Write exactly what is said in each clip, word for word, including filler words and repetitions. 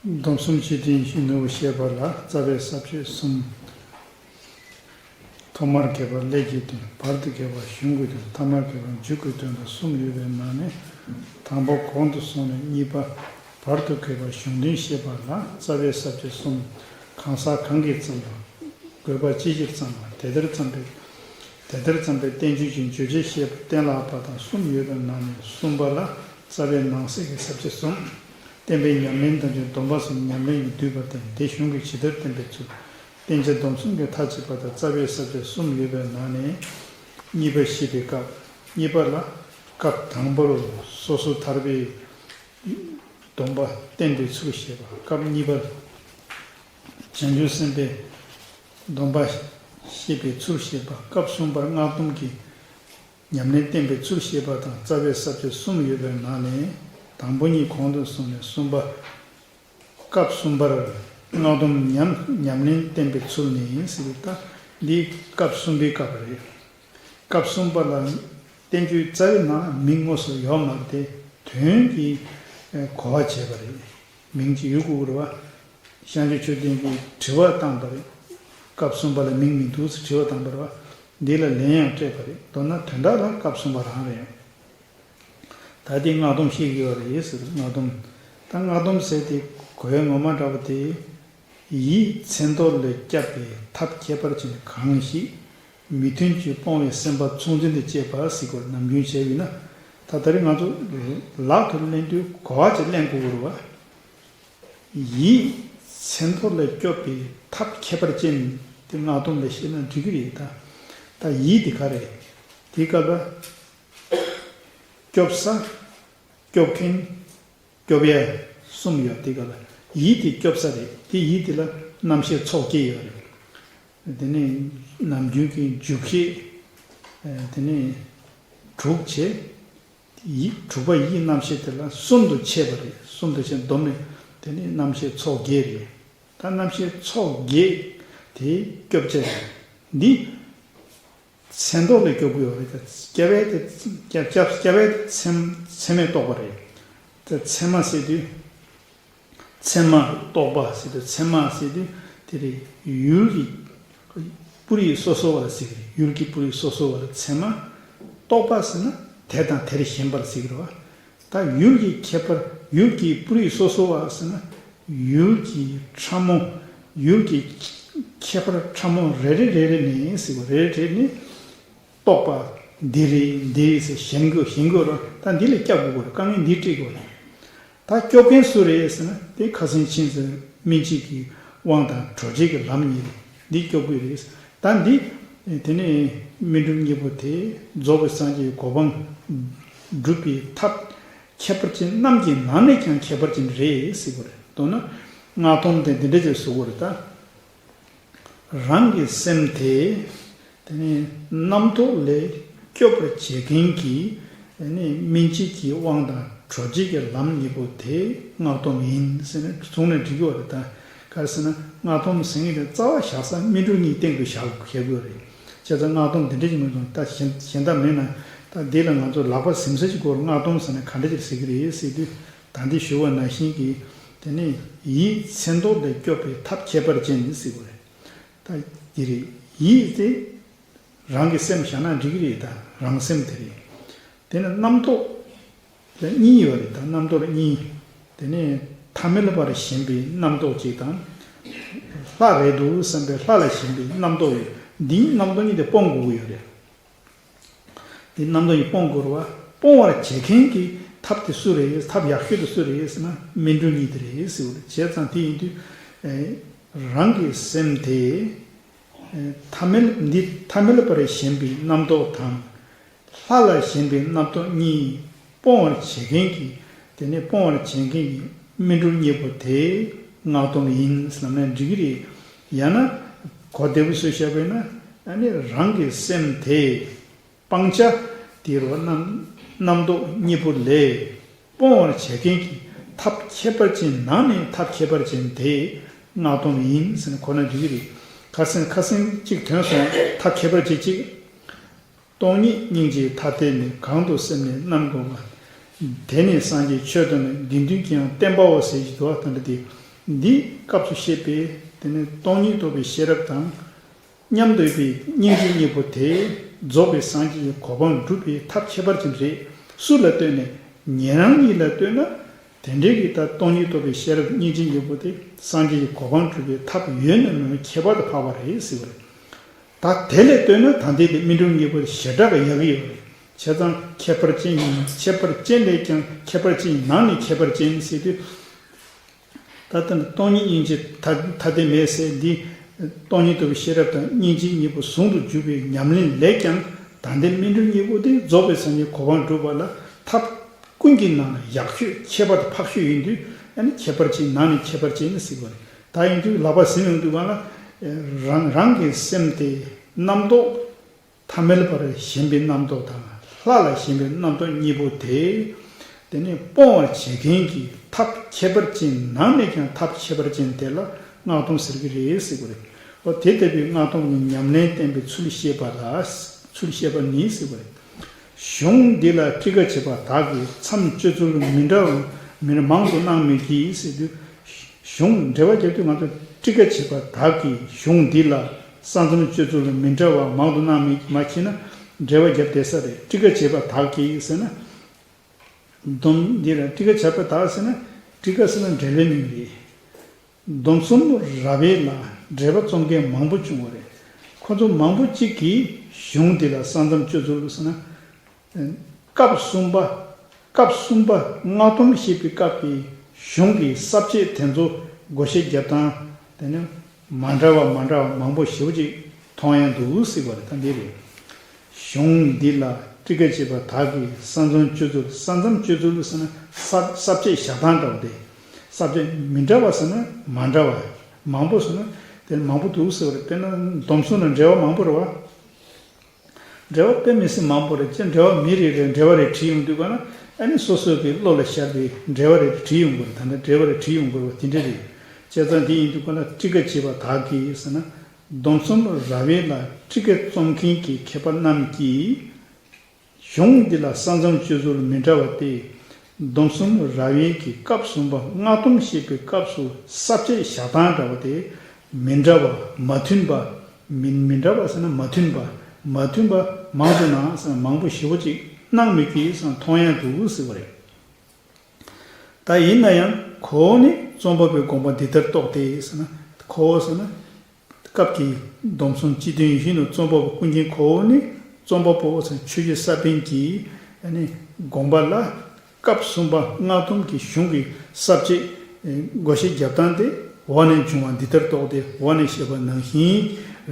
སྡོམ་གསུམ་སྤྱི་དོན་བཞི་ནུ་བོ་བཤད་པ་ལ། རྩ་བའི་ས་བཅད་གསུམ། ཐོག་མར་གྱེས་པ་ཀླད་ཀྱི་དོན། བར་དུ་གྱེས་པ་གཞུང་གི་དོན། ཐ་མར་གྱེས་པ་མཇུག་གི་དོན་དུ་གསུམ་ཡོད་པའི་ནང་ནས། དང་པོ་གོང་དུ་སོང་ནས་གཉིས་པ་བར་དུ་གྱེས་པ་གཞུང་དོན་བཤད་པ་ལ། རྩ་བའི་ས་བཅད་གསུམ། གང་ཟག་གང་གིས་བརྩམས་པ། དགོས་པ་ཅི་ཕྱིར་བརྩམས་པ། དེ་ལྟར་བརྩམས་པའི། དེ་ལྟར་བརྩམས་པའི་བསྟན་བཅོས་ཀྱི་བརྗོད་བྱའི་བཤད་པ་གཏན་ལ་དབབ་པ་དང་གསུམ་ཡོད་པའི་ནང་ནས་གསུམ་པ་ལ་རྩ་བའི་ནང་གསེས་ཀྱི་ས་བཅད་གསུམ། བསྟན་པའི་ཉམས་ལེན་དང་བཅས་སྡོམ་པ་གསུམ་ཉམས་ལེན་གྱིས་བསྡུས་པ་སྟེ། དེ་གཞུང་གིས་ཇི་ལྟར་བསྟན་པའི་ཚུལ། བསྟན་བྱ་སྡོམ་གསུམ་གྱི་མཐའ་གཅིག་པ་དང་རྩ་བའི་ས་བཅད་གསུམ་ཡོད་པའི་ནང་ནས། གཉིས་པ་བཤད་པའི་སྐབས། གཉིས་པ་ལ་སྐབས་དང་པོར་སོ་སོ་ཐར་པའི་སྡོམ་པ་བསྟན་པའི་ཚུལ་བཤད་པ། སྐབས་གཉིས་པར་བྱང་ཆུབ་སེམས་དཔའི་སྡོམ་པ་བཤད་པའི་ཚུལ་བཤད་པ། སྐབས་གསུམ་པར་སྔགས་སྡོམ་གྱི་ཉམས་ལེན་བསྟན་པའི་ཚུལ་བཤད་པ་དང་། རྩ་བའི་ས་བཅད་གསུམ་ཡོད་པའི་ནང་ནས་དང་པོ་གཉིས་གོང་དུ་སོང་ནས་གསུམ་པ། སྐབས་གསུམ་པར་སྔགས་སྡོམ་ཉམས་ཉམས་ལེན་བསྟན་པའི་ཚུལ་ནི་ཟེར་བ་ད་འདི་སྐབས་གསུམ་པའི་སྐབས་རེད། སྐབས་གསུམ་པ་ལ་བསྟན་བཅོས་རྩ་བའི་ནང་མིང་དངོས་སུ་ཡོད་མ་རེད་དེ། དོན་གྱིས་གོ་བ་བྱས་པ་རེད། མིང་ཅིག་ཡོད་དགོས་རེད་བ། ཤངས་ཆོས་མཆོད་རྟེན་གྱིས་དྲི་བ་བཏང་པ་རེད། སྐབས་གསུམ་པ་ལ་མིང་མི་འདུག་ཟེར་དྲི་བ་བཏང་པ་རེད་བ། འདི་ལ་ལན་ཡང་སྤྲད་པ་རེད། མདོར་ན་དོན་དག་ལ་སྐབས་གསུམ་པ་རང་རེད། ད་དེ་སྔགས་སྡོམ་བཤད་ཀྱི་ཡོད་རེད་ཟེར། སྔགས་སྡོམ། ད་སྔགས་སྡོམ་ཟེར་དེ་གོ་བའི་ངོ་མ་འདྲ་བ་དེ། ཡིད་མཚན་རྟོག་ལས་སྐྱོབ་པའི་ཐབས་ཁྱད་པར་ཅན་གང་ཞིག་མི་མཐུན་ཕྱོགས་སྤོང་བའི་སེམས་པ་ཚོགས་འཛིན་དུ་བྱེད་པ་ཟེར་དགོས། ནམ་རྒྱུན་བྱས་ཡོད་ན། ད་ད་རེས་ང་ཚོ་ལག་ཏུ་ལེན་དུས་གོ་བ་ཅིག་ལེན་དགོས་ཀྱི་རེད་བ། ཡིད་མཚན་རྟོག་ལས་སྐྱོབ་པའི་ཐབས་ཁྱད་པར་ཅན་དེ་སྔགས་སྡོམ་ལས་བཤད་ན་འགྲིག་གི་རེད་ད། ད་ཡིད་དེ་ག་རེད། དེའི་སྐབས་ལ་སྐྱོབ་ས། སྐྱོབ་མཁན། སྐྱོབ་ཡ་གསུམ་ཡོད། དེ་ག་ལ་ཡིད་དེ་སྐྱོབ་ས་རེད། དེ་ཡིད་དེ་ལ་རྣམ་ཤེས་ཚོགས་བརྒྱད་ཡོད་རེད། དེ་ནས་ནམ་རྒྱུན་གྱི་འཇུག་ཤེས། དེ་ནས་དྲུག་བྱས། ཡིད་དྲུག་པ་ཡིད་རྣམ་ཤེས་དེ་ལ་གསུམ་དུ་ཕྱེ་བ་རེད། གསུམ་དུ་ཕྱེ་བསྡོམས་ནས་དེ་ནས་རྣམ་ཤེས་ཚོགས་བརྒྱད་རེད། ད་རྣམ་ཤེས་ཚོགས་བརྒྱད་དེ་སྐྱོབ་བྱ་རེད། འདི་མཚན་རྟོག་ལས་སྐྱོབ་དགོས་པ་རེད། སྐྱབས་ཡས་དེ་སྐྱབས་སྐྱབས་སྐྱབས་ཡས་དེ་མཚན་མཚན་མས་རྟོགས་པ་རེད། དེ་མཚན་མ་ཟེར་དུས། མཚན་མ་རྟོགས་པ་ཟེར་དུས། མཚན་མ་ཟེར་དུས་དེ་རེད། ཡུལ་གྱི་སྤུ་རིས་སོ་སོ་བ་ལ་ཟེར་གི་རེད། ཡུལ་གྱི་སྤུ་རིས་སོ་སོ་བ་ལ་མཚན་མ། རྟོགས་པ་ཟེར་ན་དེ་དང་དེར་ཞེན་པ་ལ་ཟེར་གི་རེད་བ། ད་ཡུལ་གྱི་ཁྱད་པར། ཡུལ་གྱི་སྤུ་རིས་སོ་སོ་བ་ཟེར་ན། ཡུལ་གྱི་ཕྲ་མོ། ཡུལ་གྱི་ཁྱད་པར་ཕྲ་མོ་རེ་རེ་རེ་རེ་ནས་ཟེར་བ། རེ་རེ་ནས་རྟོགས་པ། འདི་རེད་འདི་རེད་ཟེར་ཞེན་དགོས་ཞེན་དགོས་ར། ད་འདི་ལ་སྐྱབས་དགོས་ར། དཀའ་ངལ་འདི་འཕྲད་དགོས་ར། ད་སྐྱོབ་མཁན་སུ་རེད་ཟེར་ན་དེ་ཁ་སང་ཕྱིན་ཟེར་སྨིན་བྱེད་ཀྱི་དབང་དང་གྲོལ་བྱེད་ཀྱི་ལམ་གཉིས་རེད། འདི་སྐྱོབ་དགོས་རེད། ད་འདི་དེ་ནས་སྨིན་གྲོལ་གཉིས་པོ་དེ་རྫོགས་པའི་སངས་རྒྱས་ཀྱི་གོ་འཕང་སྒྲུབ་པའི་ཐབས་ཁྱད་པར་ཅན་རྣམས་ཀྱི་ནང་ནས་ཀྱང་ཁྱད་པར་ཅན་རེད་ཟེར་དགོས་རེད། མདོར་ན་སྔགས་སྡོམ་དེ་འདི་འདྲ་ཅིག་བཟོ་དགོས་རེད་ད། རང་གི་སེམས་དེ་དེ་ནི་རྣམ་རྟོག་ལས་སྐྱོབ་པར་བྱེད་མཁན་གྱི་དེ་ནི་སྨིན་བྱེད་ཀྱི་དབང་དང་གྲོལ་བྱེད་ཀྱི་ལམ་གཉིས་པོ་དེ་སྔགས་སྡོམ་ཡིན་ཟེར་ནས་གསུངས་ནས་འགྲིག་གི་རེད་ད། ག་རེ་ཟེར་ན་སྔགས་སྡོམ་ཟེར་མཁན་དེ་རྩ་བ་བཞག་ས་སྨིན་གྲོལ་གཉིས་སྟེང་དུ་བཞག་བཞག་དགོས་རེད། བྱས་ཙང་སྔགས་སྡོམ་འདི་འདྲ་ཞིག་མིན་འདུག་ད་གཞན་གཞན་དག་མིན་ན་ད་འདི་ལ་ང་ཚོ་ལག་པ་ཟིམ་ས་ཞིག་དགོས་རེད། སྔགས་སྡོམ་ཟེར་ན་ག་འདྲ་ཅིག་ཟེར་གི་རེད་ཟེར་དུས། ད་འདི་ཞུ་བ་ནང་བཞིན་གྱི་དེ་ནི་ཡིད་མཚན་རྟོག་ལས་སྐྱོབ་པའི་ཐབས་ཁྱད་པར་ཅན་ཟེར་དགོས་རེད། ད་འདི་རེད། ཡིད་དེ་རང་གི་སེམས་བཞག་ན་འགྲིག་གི་རེད། ད་རང་སེམས་དེ་རེད། དེ་ནི་རྣམ་རྟོག་ལ་གཉིས་ཡོད་རེད། ད་རྣམ་རྟོག་ལ་གཉིས། དེ་ནི་ཐ་མལ་པར་ཞེན་པའི་རྣམ་རྟོག་ཅིག་དང་། ལྷ་རེད་འདུག་བསམ་པའི་ལྷ་ལ་ཞེན་པའི་རྣམ་རྟོག་ཡོད། འདིའི་རྣམ་རྟོག་གཉིས་དེ་སྤོང་དགོས་ཀྱི་ཡོད་རེད། འདི་རྣམ་རྟོག་གཉིས་སྤོང་དགོས་རེད་བ། སྤོང་བར་བྱེད་མཁན་གྱི་ཐབས་དེ་སུ་རེད། ཐབས་ཡག་ཤོས་དེ་སུ་རེད་ཟེར་ན་སྨིན་གྲོལ་གཉིས་དེ་རེད་ཟེར་བ་རེད། བྱས་ཙང་དེ་ཡིན་དུས་ཨེ་རང་གི་སེམས་དེ་ཨེ་ཐ་མལ་འདི་ཐ་མལ་པར་ཞེན་པའི་རྣམ་རྟོག་དང་། ལྷ་ལ་ཞེན་པའི་རྣམ་རྟོག་གཉིས་སྤོང་བར་བྱེད་མཁན་གྱི་དེ་ནས་སྤོང་བར་བྱེད་མཁན་གྱི་སྨིན་གྲོལ་གཉིས་པོ་དེ་སྔགས་སྡོམ་ཡིན་ཟེར་ལབ་ན་འགྲིག་གི་རེད། ཡང་ན་གོ་བདེ་པོ་བཟོས་བཞག་པ་ཡིན་ན་ཨ་ནི་རང་གི་སེམས་དེ། སྤང་བྱ་དེ་རུ་རྣམ་རྣམ་རྟོག་གཉིས་པོ་ལས་སྤོང་བར་བྱེད་མཁན་གྱི་ཐབས་ཁྱད་པར་ཅན་ནང་ནས་ཐབས་ཁྱད་པར་ཅན་དེ་སྔགས་སྡོམ་ཡིན་ཟེར་ནས་གོ་ན་འགྲིག་གི་རེད། ཁ་སང་ཁ་སང་གཅིག་ཐོན་སོང་། ཐབས་ཁྱད་པར་ཅན་གཅིག་སྟོང་ཉིད་སྙིང་རྗེའི་མཐའ་གཏད་ནས། གང་དུ་སེམས་ནི་རྣམ་བསྒོམ་པ། དེ་ནི་སངས་རྒྱས་ཆོས་ཐོབ་ནས། དགེ་འདུན་གྱིས་ཡང་བསྟེན་པའོ་ཟེར་གྱི་འདུག་བ། དེ་འདྲ་དེ། འདིའི་སྐབས་སུ་བཤད་པའི་དེ་ནི་སྟོང་ཉིད་རྟོགས་པའི་ཤེས་རབ་དང་། མཉམ་དུ་ཡོད་པའི་སྙིང་རྗེ་གཉིས་པོ་དེ་རྫོགས་པའི་སངས་རྒྱས་ཀྱི་གོ་འཕང་སྒྲུབ་པའི་ཐབས་ཁྱད་པར་ཅན་རེད། སུ་ལ་ལྟོས་ནས། ཉན་རང་ཉིད་ལ་ལྟོས་ན། དེ་འདྲའི་གི་ད་སྟོང་ཉིད་རྟོགས་པའི་ཤེས་རབ་སྙིང་རྗེ་གཉིས་པོ་དེ་སངས་རྒྱས་ཀྱི་གོ་འཕང་སྒྲུབ་པའི་ཐབས་ཡོད་ན་མེད་ན་ཁྱད་པར་དུ་འཕགས་པ་རེད་ཟེར་བ་རེད། ད་དེ་ལས་ལྟོས་ན་ད་ལྟའི་དེ་སྨིན་གྲོལ་གཉིས་པོ་དེ་ཞེ་དྲག་གི་ཡག་གི་ཡོད་རེད། བྱས་ཙང་ཁྱད་པར་ཅན་ཡིན། ཁྱད་པར་ཅན་ལས་ཀྱང་ཁྱད་པར་ཅན་ཡིན། ནང་ནས་ཁྱད་པར་ཅན་ཟེར་དུས། ད་ལྟ་ནི་སྟོང་ཉིད་སྙིང་རྗེ་ཐ་ཐ་དད་མེད་ཟེར་འདི། སྟོང་ཉིད་རྟོགས་པའི་ཤེས་རབ་དང་སྙིང་རྗེ་གཉིས་པོ་ཟུང་དུ་འཇུག་པའི་ཉམས་ལེན་ལས་ཀྱང་ད་ལྟའི་སྨིན་གྲོལ་གཉིས་པོ་དེ་རྫོགས་པའི་སངས་རྒྱས་གོ་འཕང་སྒྲུབ་པ་ལ་ཐབས་ཀུན་གྱི་ནང་ནས་ཡག་ཤོས་ཁྱད་པར་དུ་འཕགས་ཤོས་ཡིན་དུས། ཨ་ནི་ཁྱད་པར་ཅན་ནང་ནས་ཁྱད་པར་ཅན་ནི་ཟེར་བ་རེད། ད་ཡིན་དུས་ལག་པ་ཟིན་ཡོང་དུས་གང་ལ། རང་རང་གི་སེམས་དེ་རྣམ་རྟོག་ཐ་མལ་པར་ཞེན་པའི་རྣམ་རྟོག་དང་ལྷ་ལ་ཞེན་པའི་རྣམ་རྟོག་གཉིས་པོ་དེ། དེ་ནི་སྤོང་བར་བྱེད་མཁན་གྱི་ཐབས་ཁྱད་པར་ཅན་ནང་ནས་ཀྱང་ཐབས་ཁྱད་པར་ཅན་དེ་ལ་སྔགས་སྡོམ་ཟེར་གྱི་རེད་ཟེར་བ་རེད། འོ་དེ་ལྟ་བུའི་སྔགས་སྡོམ་གྱི་ཉམས་ལེན་བསྟན་པའི་ཚུལ་བཤད་པ་ལ། ཚུལ་བཤད་པ་ནི་ཟེར་བ་རེད། གཞུང་འདི་ལ་ཊཱི་ཀ་བྱེད་པ་དག་གིས་མཚམས་གཅོད་ཚུལ་མི་འདྲ་བ་མི་མང་དུ་སྣང་མོད་ཀྱི་ཟེར་དུས། གཞུང་འགྲེལ་པ་རྒྱབ་དུས་ང་ཚོ་ཊཱི་ཀ་བྱེད་པ་དག་གིས་གཞུང་འདི་ལ་ས་མཚམས་གཅོད་ཚུལ་མི་འདྲ་བ་མང་དུ་སྣང་མི་མ་མཁྱེན་ན་འགྲེལ་པ་རྒྱབ་བསྡད་ས་རེད། ཊཱི་ཀ་བྱེད་པ་དག་གིས་ཟེར་ན། སྡོམ་འདི་ལ་ཊཱི་ཀ་བྱེད་པ་དག་ཟེར་ན། ཊཱི་ཀ་ཟེར་ན་འགྲེལ་པའི་མིང་རེད། སྡོམ་གསུམ་རབ་དབྱེ་ལ་འགྲེལ་པ་རྩོམ་མཁན་མང་པོ་བྱུང་བ་རེད། ཁོ་ཚོ་མང་པོ་གཅིག་གིས་གཞུང་འདི་ལ་ས་མཚམས་གཅོད་ཚུལ་ཟེར་ན། སྐབས་གསུམ་པ། སྐབས་གསུམ་པ་སྔགས་སྡོམ་བཤད་པའི་སྐབས་ཀྱི་གཞུང་གི་ས་བཅད་དེ་ཚོ་བགོ་བཤའ་རྒྱབ་སྟངས་དེ་ནི་མ་འདྲ་བ་མ་འདྲ་བ་མང་པོ་ཞེ་པོ་ཅིག་མཐོང་ཡ་འདུག་ཟེར་བ་རེད། ད་འདི་རེད། གཞུང་འདི་ལ་ཊཱི་ཀ་བྱེད་པ་དག་གིས་ས་མཚམས་གཅོད་ཚུལ། ས་མཚམས་གཅོད་ཚུལ་ཟེར་ན་ས་ས་བཅད་བཞག་སྟངས་འདྲ་བ་དེ། ས་བཅད་མི་འདྲ་བ་ཟེར་ན་མ་འདྲ་བ། མང་པོ་ཟེར་ན་དེ་མང་པོ་འདུག་ཟེར་བ་རེད། དཔེར་ན་སྡོམ་གསུམ་ལ་འགྲེལ་པ་མང་པོ་རེད་བ། འགྲེལ་པ་དཔེ་མི་སྲིད་མང་པོ་རེད། ཅེས་འགྲེལ་པ་མི་རེ་རེ་འགྲེལ་པ་རེ་བྲིས་ཡོང་དུས་ག་ན། ཨ་ནི་སོ་སོ་གི་བློ་ལ་ཤར་ཏེ་འགྲེལ་པ་རེ་བྲིས་ཡོང་དགོས་རེད། ད་ལྟ་འགྲེལ་པ་རེ་བྲིས་ཡོང་དགོས་པ་དེ་འདྲ་རེད། བྱས་ཙང་དེ་ཡིན་དུས་ག་ན་ཊཱི་ཀ་བྱེད་པ་དག་གིས་ཟེར་ན། སྡོམ་གསུམ་རབ་དབྱེ་ལ་ཊཱི་ཀ་རྩོམ་མཁན་གྱི་མཁས་པ་རྣམས་ཀྱིས། གཞུང་འདི་ལ་ས་མཚམས་གཅོད་ཚུལ་མི་འདྲ་བ་སྟེ། སྡོམ་གསུམ་རབ་དབྱེ་གི་སྐབས་གསུམ་པ་སྔགས་སྡོམ་བཤད་པའི་སྐབས་སུ་ས་བཅད་བཞག་སྟངས་འདྲ་བ་དེ་མི་འདྲ་བ། མ་མཐུན་པ། མི་མི་འདྲ་བ་ཟེར་ན་མ་མཐུན་པ། མ་མཐུན་པ་མང་དུ་ན་ཟེར་ན་མང་པོ་ཞེ་པོ་ཅིག་སྣང་མི་དགོས་ཟེར་ན་མཐོང་ཡ་འདུག་ཟེར་བ་རེད། ད་ཡིན་ན་ཡང་ཁོ་བོ་ནི་རྩོམ་པ་པོའི་དགོངས་པ་འདི་ལྟར་རྟོགས་ཏེ་ཟེར་ན། ཁོ་བོ་ཟེར་ན། སྐབས་ཀྱི་སྡོམ་གསུམ་སྤྱི་དོན་ཡིན་ནོ། རྩོམ་པ་པོ་ཀུན་མཁྱེན་ཁོ་བོ་ནི་རྩོམ་པ་པོ་ཆོས་རྗེ་ས་པཎ་གྱི་ཨ་ནི་དགོངས་པ་ལ་སྐབས་གསུམ་པ་སྔགས་སྡོམ་གྱི་གཞུང་གི་ས་བཅད་བགོ་བཤའ་རྒྱབ་སྟངས་དེ་འོག་ནས་འབྱུང་བ་འདི་ལྟར་རྟོགས་ཏེ་འོག་ནས་བཤད་པ་ནང་བཞིན་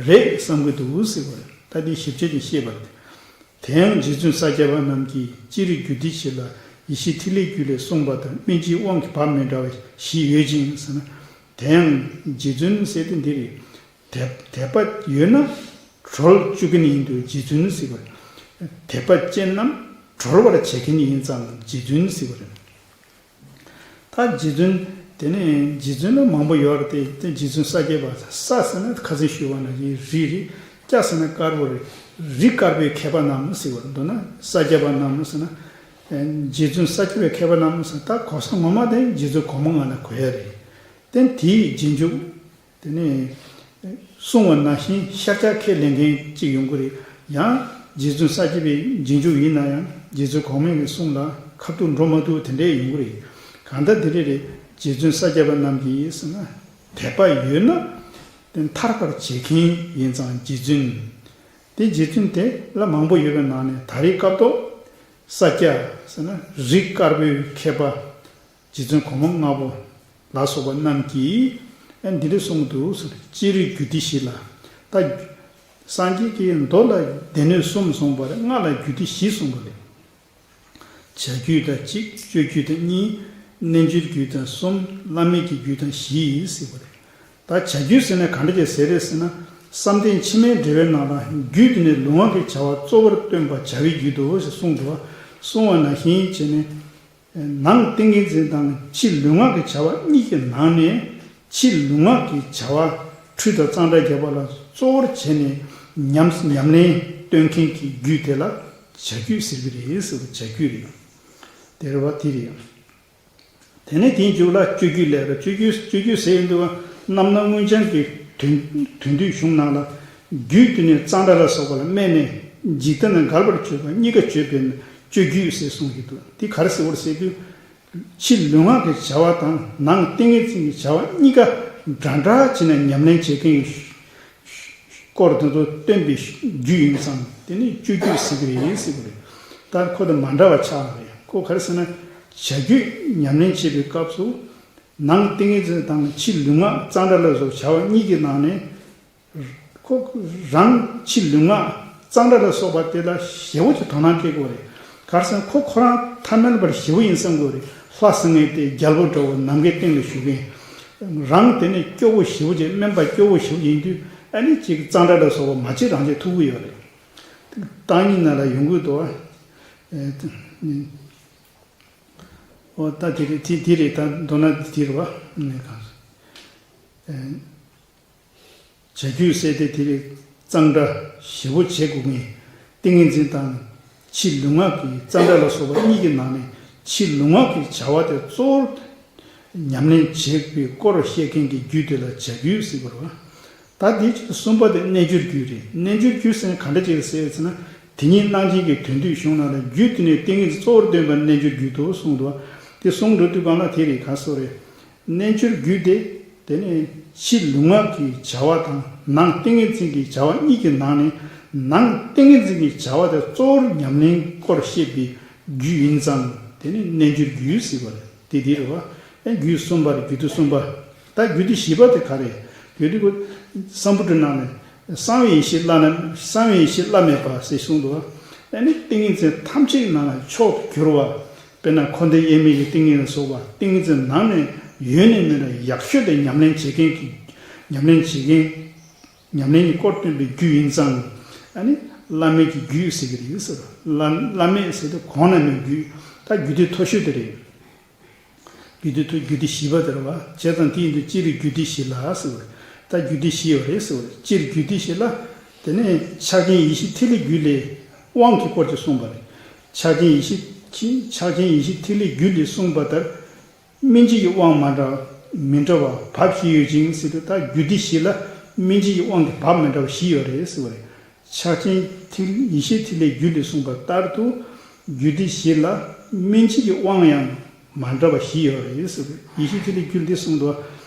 རེད་བསམ་གྱི་འདུག་ཟེར་བ་རེད། ད་འདི་ཞིབ་ཆ་ཅིག་བཤད་པ་རེད། དེ་ཡང་རྗེ་བཙུན་ས་སྐྱ་པ་རྣམས་ཀྱིས་ཅི་རིགས་རྒྱུད་སྡེ་བཞི་ལ་ཡེ་ཤེས་ཐིག་ལེའི་རྒྱུད་ལས་གསུངས་པ་དང་སྨིན་བྱེད་དབང་གི་བབས་མི་འདྲ་བ་བཞི་ཡོད་ཅིང་ཟེར་ན། དེ་ཡང་རྗེ་བཙུན་ཟེར་དེ་འདི་རེད། དད་དད་པ་ཡོད་ན་གྲོལ་བཅུག་མཁན་ཡིན་དུས་རྗེ་བཙུན་ཟེར་བ་རེད། དད་པ་ཅན་རྣམས་གྲོལ་བར་བྱེད་མཁན་ཡིན་ཙང་རྗེ་བཙུན་ཟེར་བ་རེད། ད་རྗེ་བཙུན། དེ་ནས་རྗེ་བཙུན་ལ་མང་པོ་ཡོད་རེད་དེ། དེ་རྗེ་བཙུན་ས་སྐྱ་པ། ས་ཟེར་ན་ཁ་སང་ཞུས་པ་ནང་བཞིན་རི་རེད། སྐྱ་ཟེར་ན་དཀར་པོ་རེད། རི་དཀར་པོའི་མཁས་པ་རྣམས་ཟེར་བ་རེད། མདོར་ན་ས་སྐྱ་པ་རྣམས་ཟེར་ན། རྗེ་བཙུན་ས་སྐྱ་པའི་མཁས་པ་རྣམས་ཟེར་ན་ད་གོ་ས་ངོ་མ་དེ་རྗེ་བཙུན་གོང་མ་ལྔ་ལ་གོ་ཡ་རེད། དེ་དེའི་རྗེས་འཇུག་དེ་ནས་གསུངས་པ་ནང་བཞིན་ཤཱཀྱ་ཁས་ལེན་མཁན་གཅིག་ཡོང་གི་རེད། ཡང་རྗེ་བཙུན་ས་སྐྱ་པའི་རྗེས་འཇུག་ཡིན་ན་ཡང་རྗེ་བཙུན་གོང་མའི་གསུང་ལ་ཁ་ཐུག་འགྲོ་མ་ཐུབ་དེ་འདྲས་ཡོང་གི་རེད། གང་ལྟར་དེ་རེད་རེད། རྗེ་བཙུན་ས་སྐྱ་པ་རྣམས་ཀྱིས་ཟེར་ན་དད་པ་ཡོད་ན་དེ་ཐར་པར་བྱེད་མཁན་ཡིན་ཙང་རྗེ་བཙུན། དེ་རྗེ་བཙུན་དེ་ལ་མང་པོ་ཡོད་པའི་ནང་ནས་ད་རེས་སྐབས་ཐོག་ས་སྐྱ་ཟེར་ན་རི་དཀར་པོའི་མཁས་པ། རྗེ་བཙུན་གོང་མ་ལྔ་པོ་ལ་སོགས་པ་རྣམས་ཀྱིས་ཨ་འདི་འདྲ་གསུངས་འདུག་ཟེར། ཅི་རིགས་རྒྱུད་སྡེ་བཞི་ལ། ད་སངས་རྒྱས་ཀྱིས་མདོ་ལ་སྡེ་སྣོད་གསུམ་གསུངས་པ་རེད། སྔགས་ལ་རྒྱུད་སྡེ་བཞི་གསུངས་པ་རེད། བྱ་རྒྱུད་དང་གཅིག། སྤྱོད་རྒྱུད་དང་གཉིས། རྣལ་འབྱོར་རྒྱུད་དང་གསུམ། བླ་མེད་ཀྱི་རྒྱུད་དང་བཞི་ཡིས་ཟེར་བ་རེད། ད་བྱ་རྒྱུད་ཟེར་ན་ག་འདྲ་ཅིག་ཟེར་རེད་ཟེར་ན། བསམ་གཏན་ཕྱི་མའི་འབྲེལ་བའི་ནང་ལ་རྒྱུད་དེ་ནི་ལུས་ངག་གི་བྱ་བ་གཙོ་བོར་སྟོན་པ་བྱ་བའི་རྒྱུད་དོ་ཞེས་གསུངས་འདུག་བ། གསུངས་པ་ནང་བཞིན་བྱས་ནས། ནང་ཏིང་ངེ་འཛིན་དང་ཕྱི་ལུས་ངག་གི་བྱ་བ་གཉིས་ཀྱི་ནང་ནས་ཕྱི་ལུས་ངག་གི་བྱ་བ་ཁྲུས་དང་གཙང་སྦྲ་རྒྱབ་པ་ལ་གཙོ་བོར་བྱས་ནས་ཉམས་ཉམས་ལེན་སྟོན་མཁན་གྱི་རྒྱུད་དེ་ལ་བྱ་རྒྱུད་ཟེར་གྱི་རེད་ཟེར་བ། བྱ་རྒྱུད་རེད། དེ་རེད་བ། དེ་རེད། དེ་ནས་དེའི་མཇུག་ལ་སྤྱོད་རྒྱུད་ལབ་རེད། སྤྱོད་རྒྱུད་སྤྱོད་རྒྱུད་ཟེར་ཡོང་དུས་རྣམ་སྣང་མངོན་བྱང་གི་དོན་དོན་བསྡུས་གཞུང་ནང་ལ། རྒྱུད་དེ་ནས་གཙང་སྦྲ་ལ་སོགས་པ་ལ་སྨད་ནས་འཇིག་རྟེན་ན་འགལ་བར་སྤྱོད་པ་གཉིས་ཀ་སྤྱོད་པའི་སྤྱོད་རྒྱུད་ཟེར་གསུངས་ཀྱི་འདུག་དེ་ག་རེ་ཟེར་བ་རེད་ཟེར་དུས། ཕྱི་ལུས་ངག་གི་བྱ་བ་དང་ནང་ཏིང་ངེ་འཛིན་གྱི་བྱ་བ་གཉིས་ཀ་འདྲ་འདྲ་བྱས་ནས་ཉམས་ལེན་བྱེད་མཁན་གྱི་སྐོར་དེ་ཚོ་སྟོན་པའི་རྒྱུད་ཡིན་ཙང་དེ་ནི་སྤྱོད་རྒྱུད་ཟེར་གྱི་རེད་ཟེར་གྱི་རེད། ད་ཁོ་དང་མ་འདྲ་བ་ཆགས་པ་རེད། ཁོ་ག་རེ་ཟེར་ན། བྱ་རྒྱུད་ཉམས་ལེན་བྱེད་པའི་སྐབས་སུ། ནང་ཏིང་ངེ་འཛིན་དང་ཕྱི་ལུས་ངག་གཙང་སྦྲ་ལ་སོགས་བྱ་བ་གཉིས་ཀྱི་ནང་ནས། ཁོ་རང་ཕྱི་ལུས་ངག་གཙང་སྦྲ་ལ་སོགས་པ་དེ་ལ་ཞེ་པོ་ཅིག་དོ་སྣང་སྤྲད་དགོས་རེད། ག་རེ་ཟེར་ན་ཁོ་ཁོ་རང་ཐ་མལ་པར་ཞེ་པོ་ཡིན་བསམ་དགོས་རེད། ལྷ་ཟེར་མཁན་དེ་རྒྱལ་པོ་འདྲ་བོ་ནམ་མཁའི་སྟེང་ལ་བཞུགས་མཁན། རང་དེ་ནས་སྐྱོ་བོ་ཞེ་པོ་ཅིག་དམན་པ་སྐྱོ་བོ་ཞེ་པོ་ཅིག་ཡིན་དུས་ཨ་ནི་ཅིག་གཙང་སྦྲ་ལ་སོགས་པ་མ་བྱེད་རང་བྱེད་ཐུབ་ཀྱི་ཡོད་རེད། བརྟག་གཉིས་ནང་ལ་ཡོང་གི་འདུག་བ། ཨོ་ད་དེ་རེད། དེ་དེ་རེད། ད་མདོར་ན་དེ་རེད་བ། ནས་གང་། བྱ་རྒྱུད་ཟེར་དེ་དེ་རེད། གཙང་སྦྲ་ཞེ་པོ་བྱེད་དགོས་ངེས། ཏིང་ངེ་འཛིན་དང་ཕྱི་ལུས་ངག་གི་གཙང་སྦྲ་ལ་སོགས་པ་གཉིས་ཀྱི་ནང་ནས་ཕྱི་ལུས་ངག་གི་བྱ་བ་དེ་གཙོ་བོར་ཉམས་ལེན་བྱེད་པའི་སྐོར་བཤད་མཁན་གྱི་རྒྱུད་དེ་ལ་བྱ་རྒྱུད་ཟེར་བ་རེད་བ། ད་དེ་གསུམ་པ་དེ་རྣལ་འབྱོར་རྒྱུད་རེད། རྣལ་འབྱོར་རྒྱུད་ཟེར་ན་ག་འདྲ་ཅིག་རེད་ཟེར་ཡོད་ཟེར་ན། དེ་ཉིད་སྣང་ཆེན་གྱི་དོན་བསྡུས་གཞུང་ནང་ལ་རྒྱུད་དེ་ནས་ཏིང་ངེ་འཛིན་གཙོ་བོར་སྟོན་པ་རྣལ་འབྱོར་རྒྱུད་དོ་གསུངས་འདུག་དེ་གསུངས་འགྲོ་དུས་སྒང་ལ་དེ་རེད། ག་སོ་རེད། རྣལ་འབྱོར་རྒྱུད་དེ། དེ་ནས་ཕྱི་ལུས་ངག་གི་བྱ་བ་དང་ནང་ཏིང་ངེ་འཛིན་གྱི་བྱ་བ་གཉིས་ཀྱི་ནང་ནས་ནང་ཏིང་ངེ་འཛིན་གྱི་བྱ་བ་དེ་གཙོ་བོར་ཉམས་ལེན་སྐོར་བཤད་པའི་རྒྱུད་ཡིན་ཙང་དེ་ནི་རྣལ་འབྱོར་རྒྱུད་ཟེར་བ་རེད། དེ་དེ་རེད་བ། ཨེ་རྒྱུད་གསུམ་པ་རེད། རྒྱུད་སྡེ་གསུམ་པ། ད་རྒྱུད་སྡེ་བཞི་པ་དེ་ག་རེད། རྒྱུད་སྡེ་ཁོ་སམ་བུ་ཊ་ནང་ནས་གསང་བའི་ཡེ་ཤེས་བླ་ན་གསང་བའི་ཡེ་ཤེས་བླ་མེད་པ་ཞེས་གསུངས་འདུག་བ། ཨ་ནི་ཏིང་ངེ་འཛིན་ཐམས་ཅད་ནང་ལ་མཆོག་ཏུ་གྱུར་པ། དཔེར་ན་འཁོར་འདས་དབྱེར་མེད་ཀྱི་ཏིང་ངེ་འཛིན་ལ་སོགས་པ་ཏིང་ངེ་འཛིན་ནང་ནས་ཡོད་ནས་མེད་ལ་ཡག་ཤོས་དེ་ཉམས་ལེན་བྱེད་མཁན་གྱི། ཉམས་ལེན་བྱེད་མཁན། ཉམས་ལེན་གྱི་སྐོར་སྟོན་པའི་རྒྱུད་ཡིན་ཙང་། ཨ་ནི་བླ་མེད་ཀྱི་རྒྱུད་ཟེར་གྱི་རེད་ཟེར་བ། བླ་བླ་མེད་ཟེར་དུས་གོང་ན་མེད་རྒྱུད། ད་རྒྱུད་སྡེ་མཐོ་ཤོས་དེ་རེད། རྒྱུད་སྡེ་མཐོ་རྒྱུད་སྡེ་བཞི་པ་དེ་རེད་བ། བྱས་ཙང་དེ་ཡིན་དུས་སྤྱིར་རྒྱུད་སྡེ་བཞི་ལ་ཟེར་བ་རེད། ད་རྒྱུད་སྡེ་བཞི་ཡོད་རེད་ཟེར་བ་རེད། སྤྱིར་རྒྱུད་སྡེ་བཞི་ལ། དེ་ནས་ཕྱག་ཆེན་ཡེ་ཤེས་ཐིག་ལེ་རྒྱུད་ལས་དབང་གི་སྐོར་གྱི་གསུངས་པ་རེད། ཕྱག་ཆེན་ཡེ་ཤེས་ཕྱག་ཆེན་ཡེ་ཤེས་ཐིག་ལེ་རྒྱུད་ལས་གསུངས་པ་ལྟར། སྨིན་བྱེད་ཀྱི་དབང་མ་འདྲ་མི་འདྲ་བ་བབས་བཞི་ཡོད་ཅིང་ཟེར་དུས། ད་རྒྱུད་སྡེ་བཞི་ལ་སྨིན་བྱེད་ཀྱི་དབང་གི་བབས་མི་འདྲ་བ་བཞི་ཡོད་རེད་ཟེར་བ་རེད། ཕྱག་ཆེན་ཐིག་ཡེ་ཤེས་ཐིག་ལེ་རྒྱུད་ལས་གསུངས་པ་ལྟར་དུ། རྒྱུད་སྡེ་བཞི་ལ་སྨིན་བྱེད་ཀྱི་དབང་ཡང་མ་འདྲ་བ་བཞི་ཡོད་རེད་ཟེར་བ་རེད། ཡེ་ཤེས་ཐིག་ལེ་རྒྱུད་ལས་གསུངས་འདུག་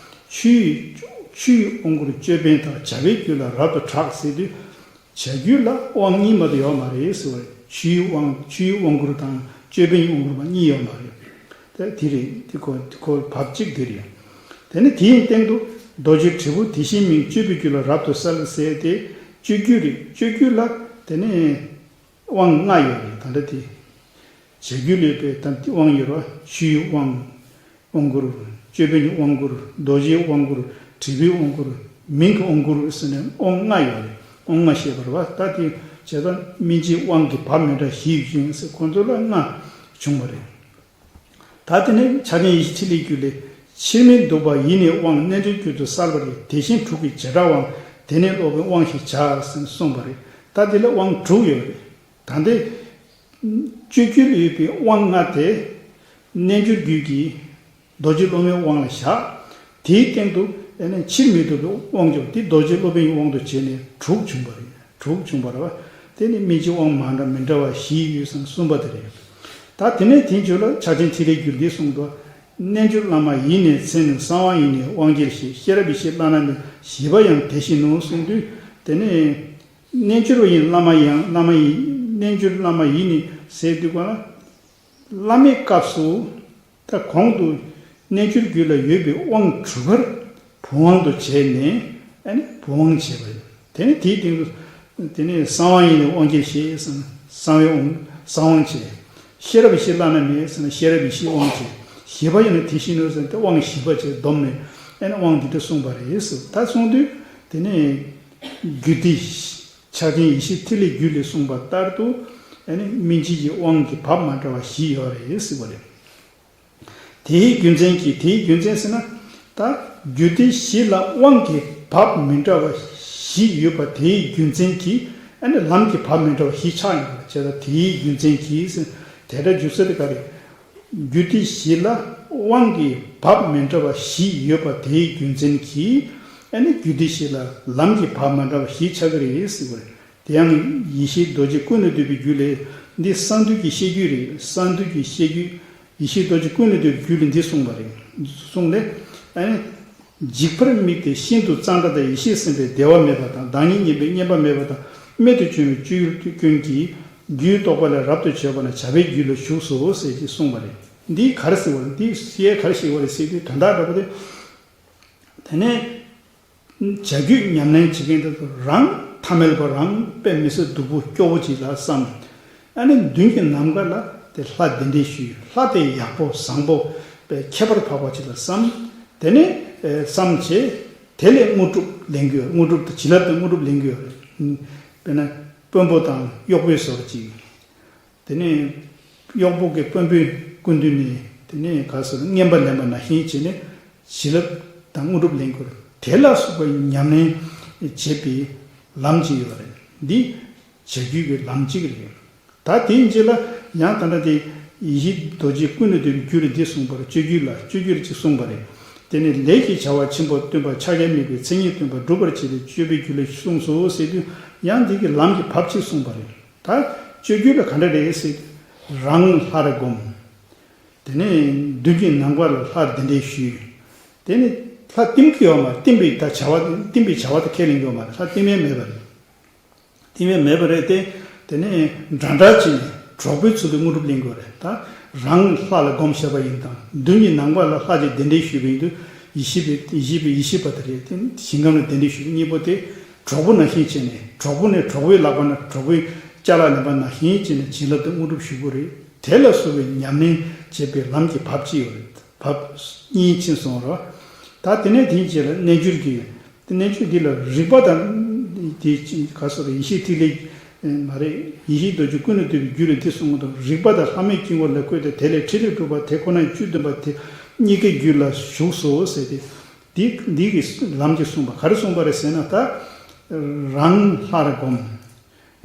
ཆུ་ཡི་ཆུ་ཡི་དབང་བསྐུར་ཅོད་པན་དང་བྱ་བའི་རྒྱུད་ལ་རབ་ཏུ་གྲགས་ཟེར་དུས། བྱ་རྒྱུད་ལ་དབང་གཉིས་མ་གཏོགས་ཡོད་མ་རེད་ཟེར་བ་རེད། ཆུའི་དབང་ཆུའི་དབང་བསྐུར་དང་ཅོད་པན་གྱི་དབང་བསྐུར་བ་གཉིས་ཡོད་མ་རེད། ད་དེ་རེད། དེ་ཁོ་དེ་ཁོ་བབས་གཅིག་དེ་རེད། དེ་ནི་དེའི་སྟེང་དུ་རྡོ་རྗེ་དྲིལ་བུ་དེ་བཞིན་མིང་སྤྱོད་པའི་རྒྱུད་ལ་རབ་ཏུ་གསལ་ཟེར་ཏེ། སྤྱོད་རྒྱུད་རེད། སྤྱོད་རྒྱུད་ལ་དེ་ནི་དབང་ལྔ་ཡོད་རེད། ད་ལྟ་དེ། བྱ་རྒྱུད་ལས་པའི་ད་དེ་དབང་ཡོད་ར། ཆུའི་དབང་། དབང་བསྐུར། ཅོད་པན་གྱི་དབང་བསྐུར། རྡོ་རྗེའི་དབང་བསྐུར། དྲིལ་བུའི་དབང་བསྐུར། མིང་གི་དབང་བསྐུར་ཟེར་ནས་དབང་ལྔ་ཡོད་རེད། དབང་ལྔ་བཤད་པ་རེད་བ། ད་དེ་བྱས་ཙང་སྨིན་བྱེད་དབང་གི་བབས་མི་འདྲ་བཞི་ཡོད་ཅིང་ཟེར། ཁོ་ཚོ་ལ་ལྔ་བྱུང་བ་རེད། ད་དེ་ནས་ཕྱག་ཆེན་ཡེ་ཤེས་ཐིག་ལེའི་རྒྱུད་ལས། ཕྱིར་མི་ལྡོག་པ་ཡིས་ནི་དབང་རྣལ་འབྱོར་རྒྱུད་དུ་གསལ་བ་ཡི། དེ་བཞིན་དྲུག་གི་བྱེ་བྲག་དབང་། དེ་ནི་སློབ་དཔོན་དབང་ཞེས་བྱ་ཟེར་གསུངས་པ་རེད། ད་དེ་ལ་དབང་དྲུག་ཡོད་རེད། ད་ལྟའི་སྤྱོད་རྒྱུད་ལ་ཡོད་པའི་དབང་ལྔ་དེ། རྣལ་འབྱོར་རྒྱུད་ཀྱི་རྡོ་རྗེ་སློབ་མའི་དབང་ལ་བཞག་དེའི་སྟེང་དུ་ཨ་ནི་ཕྱིར་མི་ལྡོག་པའི་དབང་སྐྱོབ་དེ་རྡོ་རྗེ་སློབ་དཔོན་གྱི་དབང་དུ་བྱས་ནས་དྲུག་བྱུང་བ་རེད། དྲུག་བྱུང་བ་རེད་བ། དེ་ནི་སྨིན་བྱེད་དབང་མ་འདྲ་མི་འདྲ་བ་བཞི་ཡོད་ཙང་གསུམ་པ་དེ་རེད། ད་དེ་ནས་དེའི་མཇུག་ལ་ཕྱག་ཆེན་ཐིག་ལེའི་རྒྱུད་འདི་གསུངས་འདུག་རྣལ་འབྱོར་བླ་མ་ཡིས་ནི་མཚན་ནི་གསང་བ་ཡིས་ནི་དབང་གྱེར་ཞེས། ཤེས་རབ་ཡེ་ཤེས་བླ་ན་མེད་བཞི་པ་ཡང་དེ་བཞིན་ནོ་གསུངས་དུས། དེ་ནས་རྣལ་འབྱོར་བ་ཡིན་བླ་མ་ཡང་བླ་མ་ཡིན། རྣལ་འབྱོར་བླ་མ་ཡིས་ནི་ཟེར་དུས་ག་ལ། བླ་མའི་སྐབས་སུ་ད་གོང་དུ་རྣལ་འབྱོར་རྒྱུད་ལ་ཡོད་པའི་དབང་དྲུག་པར་བུམ་དབང་དུ་བྱས་ནས་ཨ་ནི་བུམ་དབང་བྱས་པ་རེད། དེ་ནས་དེའི་སྟེང་དུ་དེ་ནས་གསང་བ་ཡིས་ནི་དབང་གྱེར་ཞེས་ཟེར་ན་གསང་བའི་དབང་གསང་དབང་བྱས། ཤེས་རབ་ཡེ་ཤེས་བླ་ན་མེད་ཟེར་ན་ཤེས་རབ་ཡེ་ཤེས་དབང་བྱས། བཞི་པ་ཡིན་ན་དེ་བཞིན་ནོ་ཟེར་ན་དེ་དབང་བཞི་པ་བྱས་བསྡོམས་ནས་ཨ་ནི་དབང་འདི་འདྲ་གསུངས་པ་རེད་ཟེར། ད་གསུངས་དུས་དེ་ནས་རྒྱུད་སྡེ་ཕྱག་ཆེན་ཡེ་ཤེས་ཐིག་ལེ་རྒྱུད་ལས་གསུངས་པ་ལྟར་དུ་ཨ་ནི་སྨིན་བྱེད་ཀྱི་དབང་གི་བབས་མ་འདྲ་བ་བཞི་ཡོད་རེད་ཟེར་བ་རེད། དེའི་རྒྱུ་མཚན་གྱིས། དེའི་རྒྱུ་མཚན་ཟེར་ན། ད་རྒྱུད་སྡེ་བཞི་ལ་དབང་གི་བབས་མི་འདྲ་བ་བཞི་ཡོད་པ་དེའི་རྒྱུ་མཚན་གྱིས་ཨ་ནི་ལམ་གྱི་བབས་མི་འདྲ་བ་བཞི་ཆགས་ཡོང་བ་བྱས། ད་དེའི་རྒྱུ་མཚན་གྱིས་ཟེར། དེ་འདྲ་འཇུག་ས་དེ་ག་རེད། རྒྱུད་སྡེ་བཞི་ལ་ དབང་གི་བབ་མི་འདྲ་བ་བཞི་ཡོད་པ་དེའི་རྒྱུ་མཚན་གྱིས་ཨ་ནི་རྒྱུ་དེ་བཞི་ལ་ལམ་གྱི་བབ་མི་འདྲ་བ་བཞི་ཆགས་ཀྱི་རེད་ཟེར་བ་རེད། དེ་ཡང་ཡེ་ཤེས་རྡོ་རྗེ་ཀུན་ནས་བཏུས་པའི་རྒྱུད་ལས། འདི་གསང་འདུས་ཀྱི་བཤད་རྒྱུད་རེད། གསང་འདུས་ཀྱི་བཤད་རྒྱུད། ཡེ་ཤེས་རྡོ་རྗེ་ཀུན་ནས་བཏུས་པའི་རྒྱུད་ལས་འདི་གསུངས་པ་རེད། གསུངས་ནས་ཨ་ནི། འཇིགས་པར་དམིགས་ཏེ་ཤིན་ཏུ་གཙང་སྦྲ་དང་ཡེ་ཤེས་སེམས་དཔའི་བདེ་བ་མེད་པ་དང་བདག་ཉིད་ངན་པའི་བསྙེན་པ་མེད་པ་དང་རྨད་དུ་བྱུང་བའི་སྤྱོད་ཡུལ་ཀུན་གྱི་རྒྱུད་རྟོགས་པ་ལས་རབ་ཏུ་བྱེད་པ་ན་བྱ་བའི་རྒྱུད་ལ་ཞུགས་སོ་ཟེར་གྱིས་གསུངས་པ་རེད། འདི་ག་རེ་ཟེར་བ་རེད། འདི་ཤེས་ག་རེ་ཤེས་པ་རེད་ཟེར་དུས་དོན་དག་འདྲ་པོ་དེ། དེ་ནས། བྱ་རྒྱུད་ཉམས་ལེན་བྱེད་མཁན་དེ་ཚོ་རང་ཐ་མལ་པ་རང་དཔེ་མི་སྲིད་སྡུག་པོ་སྐྱོ་བོ་ཅིག་ལ་བསམ། ཨ་ནི་མདུན་གྱི་ནམ་མཁའ་ལ་དེ་ལྷ་གདན་འདྲེན་ཞུས། ལྷ་དེ་ཡག་པོ་བཟང་པོ་དཔེ་ཁྱད་པར་འཕགས་པ་ཅིག་ལ་བསམ། དེ་ནས་ཨེ་བསམ་བྱས། དེ་ལས་དངོས་གྲུབ་ལེན་གྱི་ཡོད། དངོས་གྲུབ་དང་བྱིན་རླབས་དང་དངོས་གྲུབ་ལེན་གྱི་ཡོད་རེད། དཔེར་ན་དཔོན་པོ་དང་གཡོག་པོའི་བཟོ་འདྲ་ཅིག་དེ་ནས་གཡོག་པོ་གིས་དཔོན་པོའི་སྐུ་མདུན་ནས་དེ་ནས་ག་ཟེར་རྔན་པ་ལེན་པ་ནང་བཞིན་བྱས་ནས་བྱིན་རླབས་དང་དངོས་གྲུབ་ལེན་དགོས། དེ་ལ་སོགས་པ་ཉམས་ལེན་བྱེད་པའི་ལམ་ཅིག་ཡོད་རེད། འདི་བྱ་རྒྱུད་ཀྱི་ལམ་གཅིག་རེད། ད་དེའི་རྗེས་ལ་ཡང་ད་ལྟ་དེ་ཡེ་ཤེས་རྡོ་རྗེ་ཀུན་ནས་བཏུས་པའི་རྒྱུད་ལ་འདི་གསུངས་པ་རེད། སྤྱོད་རྒྱུད་ལ་སྤྱོད་རྒྱུད་ཅིག་གསུངས་པ་རེད། དེ་ནས་ལས་ཀྱི་བྱ་བ་ཆེན་པོ་སྟོན་པ་ཕྱག་རྒྱ་དམིགས་པའི་མཚན་ཉིད་སྟོན་པ་སྒྲུབ་པར་བྱེད་པའི་སྤྱོད་པའི་རྒྱུད་ལ་གསུངས་སོ་ཟེར་དུས་ཡང་འདི་གི་ལམ་གྱི་བབ་ཅིག་གསུངས་པ་རེད། ད་སྤྱོད་རྒྱུད་ལ་ག་འདྲ་རེད་ཟེར། རང་ལྷར་བསྒོམ། དེ་ནས་མདུན་གྱི་ནམ་མཁའ་ལ་ལྷ་གདན་འདྲེན་ཞུས། དེ་ནས་ལྷ་བསྟིམ་གྱི་ཡོད་མ་རེད། བསྟིམ་པའི་ད་བྱ་བ་བསྟིམ་པའི་བྱ་བ་དེ་ཁས་ལེན་གྱི་ཡོད་མ་རེད། ལྷ་བསྟིམ་ཡས་མེད་པ་རེད། བསྟིམ་ཡས་མེད་པ་རེད་དེ། དེ་ནས་འདྲ་འདྲ་བྱས་ནས་གྲོགས་པོའི་ཚུལ་དུ་དངོས་གྲུབ་ལེན་དགོས་རེད། ད་རང་ལྷ་ལ་བསྒོམ་བཞག་པ་ཡིན་དང་མདུན་གྱི་ནམ་མཁའ་ལ་ལྷ་ཅིག་གདན་འདྲེན་ཞུས་པ་ཡིན་དུས་ཡེ་ཤེས་པའི་ཡེ་ཤེས་པའི་ཡེ་ཤེས་པ་དེ་རེད་དེ། ཞིང་ཁམས་ལ་གདན་འདྲེན་ཞུས་པའི་གཉིས་པོ་དེ་གྲོགས་པོ་ནང་བཞིན་བྱས་ནས་གྲོགས་པོ་ནས་གྲོགས་པོའི་ལག་པ་ན་གྲོགས་པོའི་ཅ་ལག་ལེན་པ་ནང་བཞིན་བྱས་ནས་བྱིན་རླབས་དང་དངོས་གྲུབ་ཞུ་དགོས་རེད། དེ་ལ་སོགས་པའི་ཉམས་ལེན་བྱེད་པའི་ལམ་གྱི་བབ་ཅིག་ཡོད་རེད། བབ་གཉིས་ཕྱིན་སོང་རོ། ད་དེ་ནས་དེའི་རྗེས་ལ་རྣལ་འབྱོར་གྱི། དེ་རྣལ་འབྱོར་འདི་ལ་རིག་པ་དང་། དེ་ག་སོགས་ཡེ་ཤེས་ཐིག་ལེ་མ་རེད། ཡེ་ཤེས་རྡོ་རྗེ་ཀུན་ནས་བཏུས་པའི་རྒྱུད་ལ་འདི་གསུངས་པ་དང་རིག་པ་དང་ལྷ་མོའི་དཀྱིལ་འཁོར་ལ་བཀོད་དེ་དེ་ལས་ཕྲིན་ལས་སྒྲུབ་པ་དེ་ཁོ་ནའི་བཅུད་བདུན་པ་དེ་གཉིས་ཀའི་རྒྱུད་ལ་ཞུགས་སོ་ཟེར་ཏེ། འདི་འདི་གི་ལམ་གྱིས་གསུངས་པ་ག་རེ་གསུངས་པ་རེད་ཟེར་ན་ད། རང་ལྷར་བསྒོམ།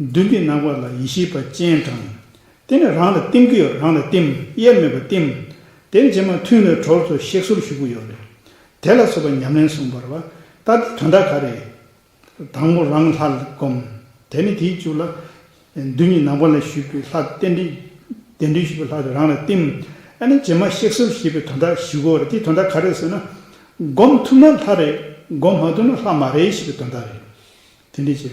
མདུན་གྱི་ནམ་མཁའ་ལ་ཡེ་ཤེས་པ་སྤྱན་དྲངས། དེ་ནས་རང་ལ་བསྟིམ་གྱི་ཡོད། རང་ལ་བསྟིམ། དབྱེར་མེད་པར་བསྟིམ། དེ་ནས་རྗེས་མ་ཐུན་ལས་གྲོལ་ཚུལ་གཤེགས་གསོལ་ཞུ་གི་ཡོད་རེད། དེ་ལ་སོགས་པ་ཉམས་ལེན་གསུངས་པ་རེད་བ། ད་དེ་དོན་དག་ག་རེ། དང་པོ་རང་ལྷར་བསྒོམ། དེ་ནས་དེའི་མཇུག་ལ། མདུན་གྱི་ནམ་མཁའ་ལ་བཞུགས་པའི་ལྷ་རྟེན་འབྲེལ། གདན་འདྲེན་ཞུས་པའི་ལྷ་དེ་རང་ལ་བསྟིམ། ཨ་ནི་རྗེས་མ་གཤེགས་གསོལ་ཞེས་པའི་དོན་དག་ཞུ་གི་ཡོད་རེད། དེའི་དོན་དག་ག་རེ་ཟེར་ན། བསྒོམ་ཐུབ་ན་ལྷ་རེད། བསྒོམ་མ་ཐུབ་ན་ལྷ་མ་རེད་ཞེས་པའི་དོན་དག་རེད། དེ་འདྲ་བྱས།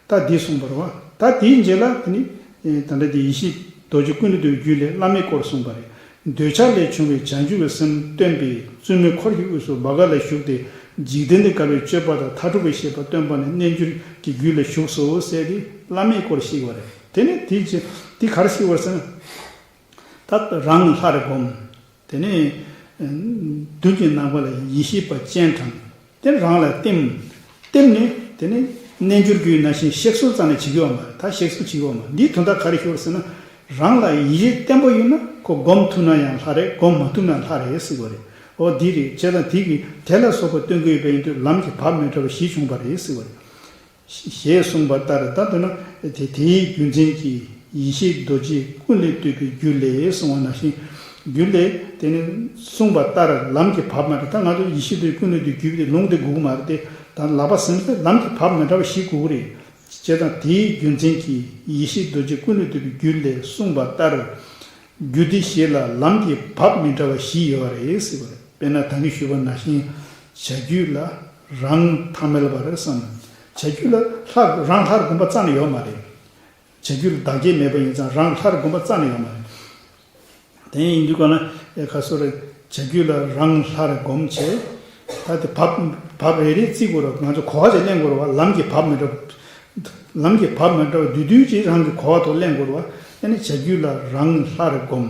ད་འདི་གསུངས་པ་རེད་བ། ད་དེའི་རྗེས་ལ་དེ་ནི། ད་ལྟ་དེ་ཡེ་ཤེས་རྡོ་རྗེ་ཀུན་ནས་བཏུས་པའི་རྒྱུད་ལས་བླ་མའི་སྐོར་གསུངས་པ་རེད། འདོད་ཆགས་ལས་བྱུང་བའི་བྱང་ཆུབ་ཀྱི་སེམས་སྟོན་པའི་བཙུན་མོའི་འཁོར་གྱི་དབུས་སུ་བྷ་ག་ལ་བཞུགས་ཏེ་འཇིག་རྟེན་འདི་དགའ་བའི་སྤྱོད་པ་དང་མཐའ་དྲུག་པའི་བཤད་པ་སྟོན་པ་ནི་རྣལ་འབྱོར་གྱི་རྒྱུད་ལ་ཞུགས་སོ་ཟེར་ཏེ་བླ་མའི་སྐོར་བཤད་པ་རེད། དེ་ནི་དེའི་རྗེས་དེ་ག་རེ་བཤད་པ་རེད་ཟེར་ན། ད་རང་ལྷར་བསྒོམ། དེ་ནས་མདུན་གྱི་ནམ་མཁའ་ལ་ཡེ་ཤེས་པ་སྤྱན་དྲངས། དེ་རང་ལ་བསྟིམ། བསྟིམ་ནས་དེ་ནས་རྣལ་འབྱོར་རྒྱུད་ནང་བཞིན་གཤེགས་གསོལ་རྩ་ནས་བྱེད་ཀྱི་ཡོད་མ་རེད། ད་གཤེགས་གསོལ་བྱེད་ཀྱི་ཡོད་མ་རེད། འདིའི་དོན་དག་ག་རེ་ཞུ་བ་ཟེར་ན། རང་ལ་ཡེ་ཤེས་བརྟན་པོ་ཡོད་ན་ཁོ་བསྒོམ་ཐུབ་ན་ཡང་ལྷ་རེད། བསྒོམ་མ་ཐུབ་ན་ལྷ་རེད་ཟེར་བ་རེད། འོ་འདི་རེད། བྱས་ཙང་དེ་གི་དེ་ལ་སོགས་པ་སྟོན་གྱི་ཡོད་པ་ཡིན་དུས་ལམ་གྱི་བབ་མི་འདྲ་བ་བཞི་བྱུང་བ་རེད་ཟེར་བ་རེད། ཞེས་གསུངས་པ་ལྟར་ད་དེ་ན་དེ་དེའི་རྒྱུ་མཚན་གྱིས་ཡེ་ཤེས་རྡོ་རྗེ་ཀུན་ལས་བཏུས་པའི་རྒྱུད་ལས་གསུངས་པ་ནང་བཞིན། རྒྱུད་ལས་དེ་ནི་གསུངས་པ་ལྟར་ལམ་གྱི་བབ་མ་རེད། ད་ང་ཚོ་ཡེ་ཤེས་རྡོ་རྗེ་ཀུན་ལས་བཏུས་རྒྱུད་དེ་ལུང་དེ་དགོས་ཀྱི་མ་རེད་དེ། ད་ལག་པ་ཟིན་ཚེ་ལམ་གྱི་བབ་མི་འདྲ་བ་ཞིག་དགོས་ཀྱི་རེད། བྱས་ཙང་དེའི་རྒྱུ་མཚན་གྱིས་ཡེ་ཤེས་རྡོ་རྗེ་ཀུན་ལས་བཏུས་པའི་རྒྱུད་ལས་གསུངས་པ་ལྟར། རྒྱུད་སྡེ་བཞི་ལ་ལམ་གྱི་བབ་མི་འདྲ་བ་བཞི་ཡོད་རེད་ཟེར་བ་རེད། དཔེར་ན་ད་གིན་ཞུས་པ་ནང་བཞིན་བྱ་རྒྱུད་ལ་རང་ཐ་མལ་པར་བསམ། བྱ་རྒྱུད་ལ་ལྷ་རང་ལྷར་བསྒོམ་པ་རྩ་ནས་ཡོད་མ་རེད། བྱ་རྒྱུད་ལ་བདག་བསྐྱེད་མེད་པ་ཡིན་ཙང་རང་ལྷར་བསྒོམ་པ་རྩ་ནས་ཡོད་མ་རེད། དེ་ཡིན་དུས་ག་ན་ཨེ་ཁ་སོ་རེ་བྱ་རྒྱུད་ལ་རང་ལྷར་བསྒོམ་བྱས། ད་དེ་བབ་བབ་རེ་རེ་བརྩི་དགོས་རེད། ང་ཚོ་གོ་བ་ཅིག་ལེན་དགོས་རེད་བ། ལམ་གྱི་བབ་མི་འདྲ་བ། ལམ་གྱི་བབ་མི་འདྲ་བ་བསྡུས་བསྡུས་ཅིག་རང་གི་གོ་བ་ཐོག་ལེན་དགོས་རེད་བ། ཨ་ནི་བྱ་རྒྱུད་ལ་རང་ལྷར་བསྒོམ།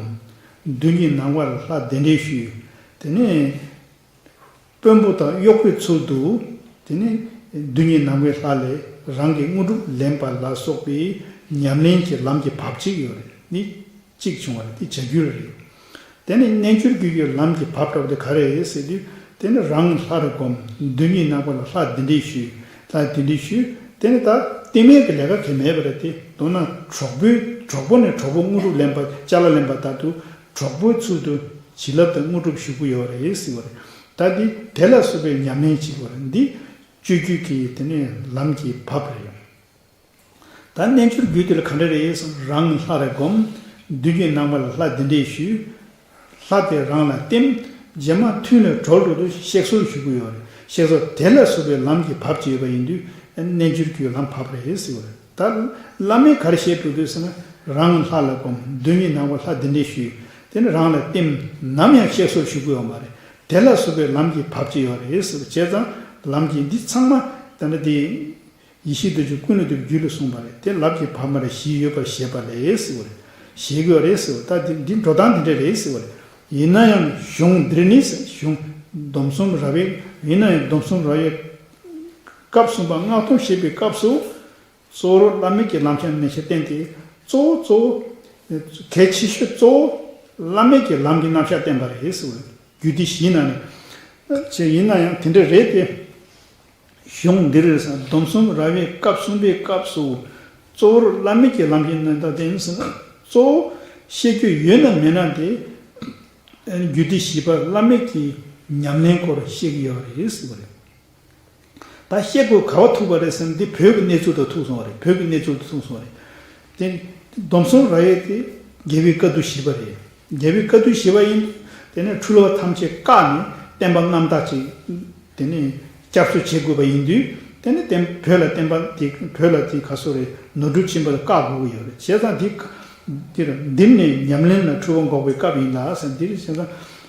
མདུན་གྱི་ནམ་མཁའ་ལ་ལྷ་གདན་འདྲེན་ཞུས། དེ་ནས་དཔོན་པོ་དང་གཡོག་པོའི་ཚུལ་དུ། དེ་ནས་མདུན་གྱི་ནམ་མཁའི་ལྷ་ལས་རང་གི་དངོས་གྲུབ་ལེན་པ་ལ་སོགས་པའི་ཉམས་ལེན་གྱི་ལམ་གྱི་བབ་ཅིག་ཡོད་རེད། ནི། གཅིག་བྱུང་བ་རེད། དེ་བྱ་རྒྱུད་རེད། དེ་ནི་རྣལ་འབྱོར་རྒྱུད་ཀྱི་ལམ་གྱི་བབ་འདྲ་བ་དེ་ག་རེ་རེད་ཟེར་དུས། དེ་ནི་རང་ལྷར་བསྒོམ། མདུན་གྱི་ནམ་མཁའ་ལ་ལྷ་གདན་འདྲེན་ཞུས། ལྷ་གདན་འདྲེན་ཞུས། དེ་ནི་ད་བསྟིམ་ཡས་ཀྱི་ལས་ཀ་གང་ཡང་མེད་པ་རེད་དེ། མདོར་ན་གྲོགས་པོའི་གྲོགས་པོ་ནས་གྲོགས་པོ་དངོས་གྲུབ་ལེན་པ་ཅ་ལག་ལེན་པ་ལྟར་དུ་གྲོགས་པོའི་ཚུལ་དུ་ བྱིན་རླབས་དང་དངོས་གྲུབ་ཞུ་གི་ཡོད་རེད་ཟེར་བ་རེད། ད་འདི་དེ་ལ་སོགས་པའི་ཉམས་ལེན་བྱེད་དགོས་རེད། འདི་སྤྱོད་བརྒྱུད་ཀྱི་དེ་ནས་ལམ་གྱི་བབས་རེད། ད་རྣལ་འབྱོར་རྒྱུད་དེ་ལ་ག་འདྲ་རེད་ཟེར་ན། རང་ལྷ་ལ་བསྒོམ། མདུན་གྱི་ནམ་མཁའ་ལ་ལྷ་འདི་འདྲས་ཞུ། ལྷ་དེ་རང་ལ་བསྟིམ། རྗེས་མ་ཐུན་ལ་གྲོལ་འགྲོ་དུས་གཤེགས་གསོལ་ཞུ་གི་ཡོད་རེད། གཤེགས་གསོལ་དེ་ལ་སོགས་པའི་ལམ་གྱི་བབས་ཀྱི་ཡོད་པ་ཡིན་དུས་རྣལ་འབྱོར་རྒྱུད་ལམ་བབས་རེད་ཟེར་བ་རེད། ད་བླ་མས་ག་རེ་བཤད་འགྲོ་དུས་ཟེར་ན། རང་ལྷ་ལ་བསྒོམ། མདུན་གྱི་ནམ་མཁའ་ལྷ་འདི་འདྲས་ཞུ། དེ་ནས་རང་ལ་བསྟིམ། ནམ་ཡང་གཤེགས་གསོལ་ཞུ་གི་ཡོད་མ་རེད། དེ་ལ་སོགས་པའི་ལམ་གྱི་བབས་ཀྱི་ཡོད་རེད་ཟེར་བ། བྱས་ཙང་ལམ་གྱི་འདི་ཚང་མ་ད་ནི་དེ། ཡེ་ཤེས་རྡོ་རྗེ་ཀུན་ལས་བཏུས་པའི་རྒྱུད་ལ་གསུངས་པ་རེད། དེ་ལམ་གྱི་བབས་མ་རེད། ཞེས་ཡོད་པར་བཞེད་པ་ལས་ཟེར་བ་རེད། བཞེད་དགོས་རེད་ཟེར་བ། ད་འདི་འདི་འགྲོ་སྟངས་འདི་འདྲ་རེད་ཟེར་བ་རེད། ཡིན་ན་ཡང་གཞུང་འདིར་ནི་ཟེར། གཞུང་སྡོམ་གསུམ་ར་བའི། ཡིན་ན་ཡང་སྡོམ་གསུམ་ར་བའི་སྐབས་གསུམ་པ་སྔགས་སྡོམ་བཤད་པའི་སྐབས་སུ། གཙོ་བོར་བླ་མེད་ཀྱི་ལམ་ཤར་རྣམ་གཞག་བསྟན་ཏེ། གཙོ་བོ་གཙོ་བོ། གལ་ཆེ་ཤོས་གཙོ་བོ་བླ་མེད་ཀྱི་ལམ་གྱི་རྣམ་གཞག་བསྟན་པ་རེད་ཟེར་བ་རེད། རྒྱུད་སྡེ་བཞིའི་ནང་ནས། ཅེས་ཡིན་ན་ཡང་དེ་འདྲ་རེད་དེ། གཞུང་འདིར་སྡོམ་གསུམ་ར་བའི་སྐབས་གསུམ་པའི་སྐབས་སུ། གཙོ་བོར་བླ་མེད་ཀྱི་ལམ་གྱི་རྣམ་གཞག་བསྟན་ཟེར་ན། གཙོ་བོ་བཤད་རྒྱུ་ཡོད་ན་མེད་ན་དེ། རྒྱུད་སྡེ་བཞི་པ་བླ་མེད་ཀྱི་ཉམས་ལེན་སྐོར་བཤད་ཀྱི་ཡོད་རེད་ཟེར་བ་རེད། ད་བཤད་དགོས་ག་བ་ཐུག་པ་རེད་ཟེར་ན། འདི་བོད་ཀྱི་གནས་ཚུལ་དང་ཐུག་སོང་བ་རེད། བོད་ཀྱི་གནས་ཚུལ་དང་ཐུག་སོང་བ་རེད། དེ་སྡོམ་གསུམ་ར་བའི་དེ་རྒྱལ་བའི་བཀའ་བསྡུ་བཞི་པ་རེད། རྒྱལ་བའི་བཀའ་བསྡུ་བཞི་པ་ཡིན། དེ་ནས་འཁྲུལ་པ་ཐམས་ཅད་བཀག་ནས་བསྟན་པ་རྣམ་དག་ཅིག་དེ་ནས་བསྐྱར་གསོ་བྱེད་དགོས་པ་ཡིན་དུས། དེ་ནས་བསྟན་བོད་ལ་བསྟན་པ་དེ་བོད་ལ་དེ་ག་སོ་རེད། ནོར་འཁྲུལ་ཕྱིན་པ་ལ་བཀག་དགོས་ཀྱི་ཡོད་རེད། བྱས་ཙང་འདི་འདིར་འདིར་ནི་ཉམས་ལེན་ལ་འཁྲུལ་པ་འགོག་པའི་སྐབས་ཡིན་ལ་ཟེར། འདིར་བྱས་ཙང་བྱས་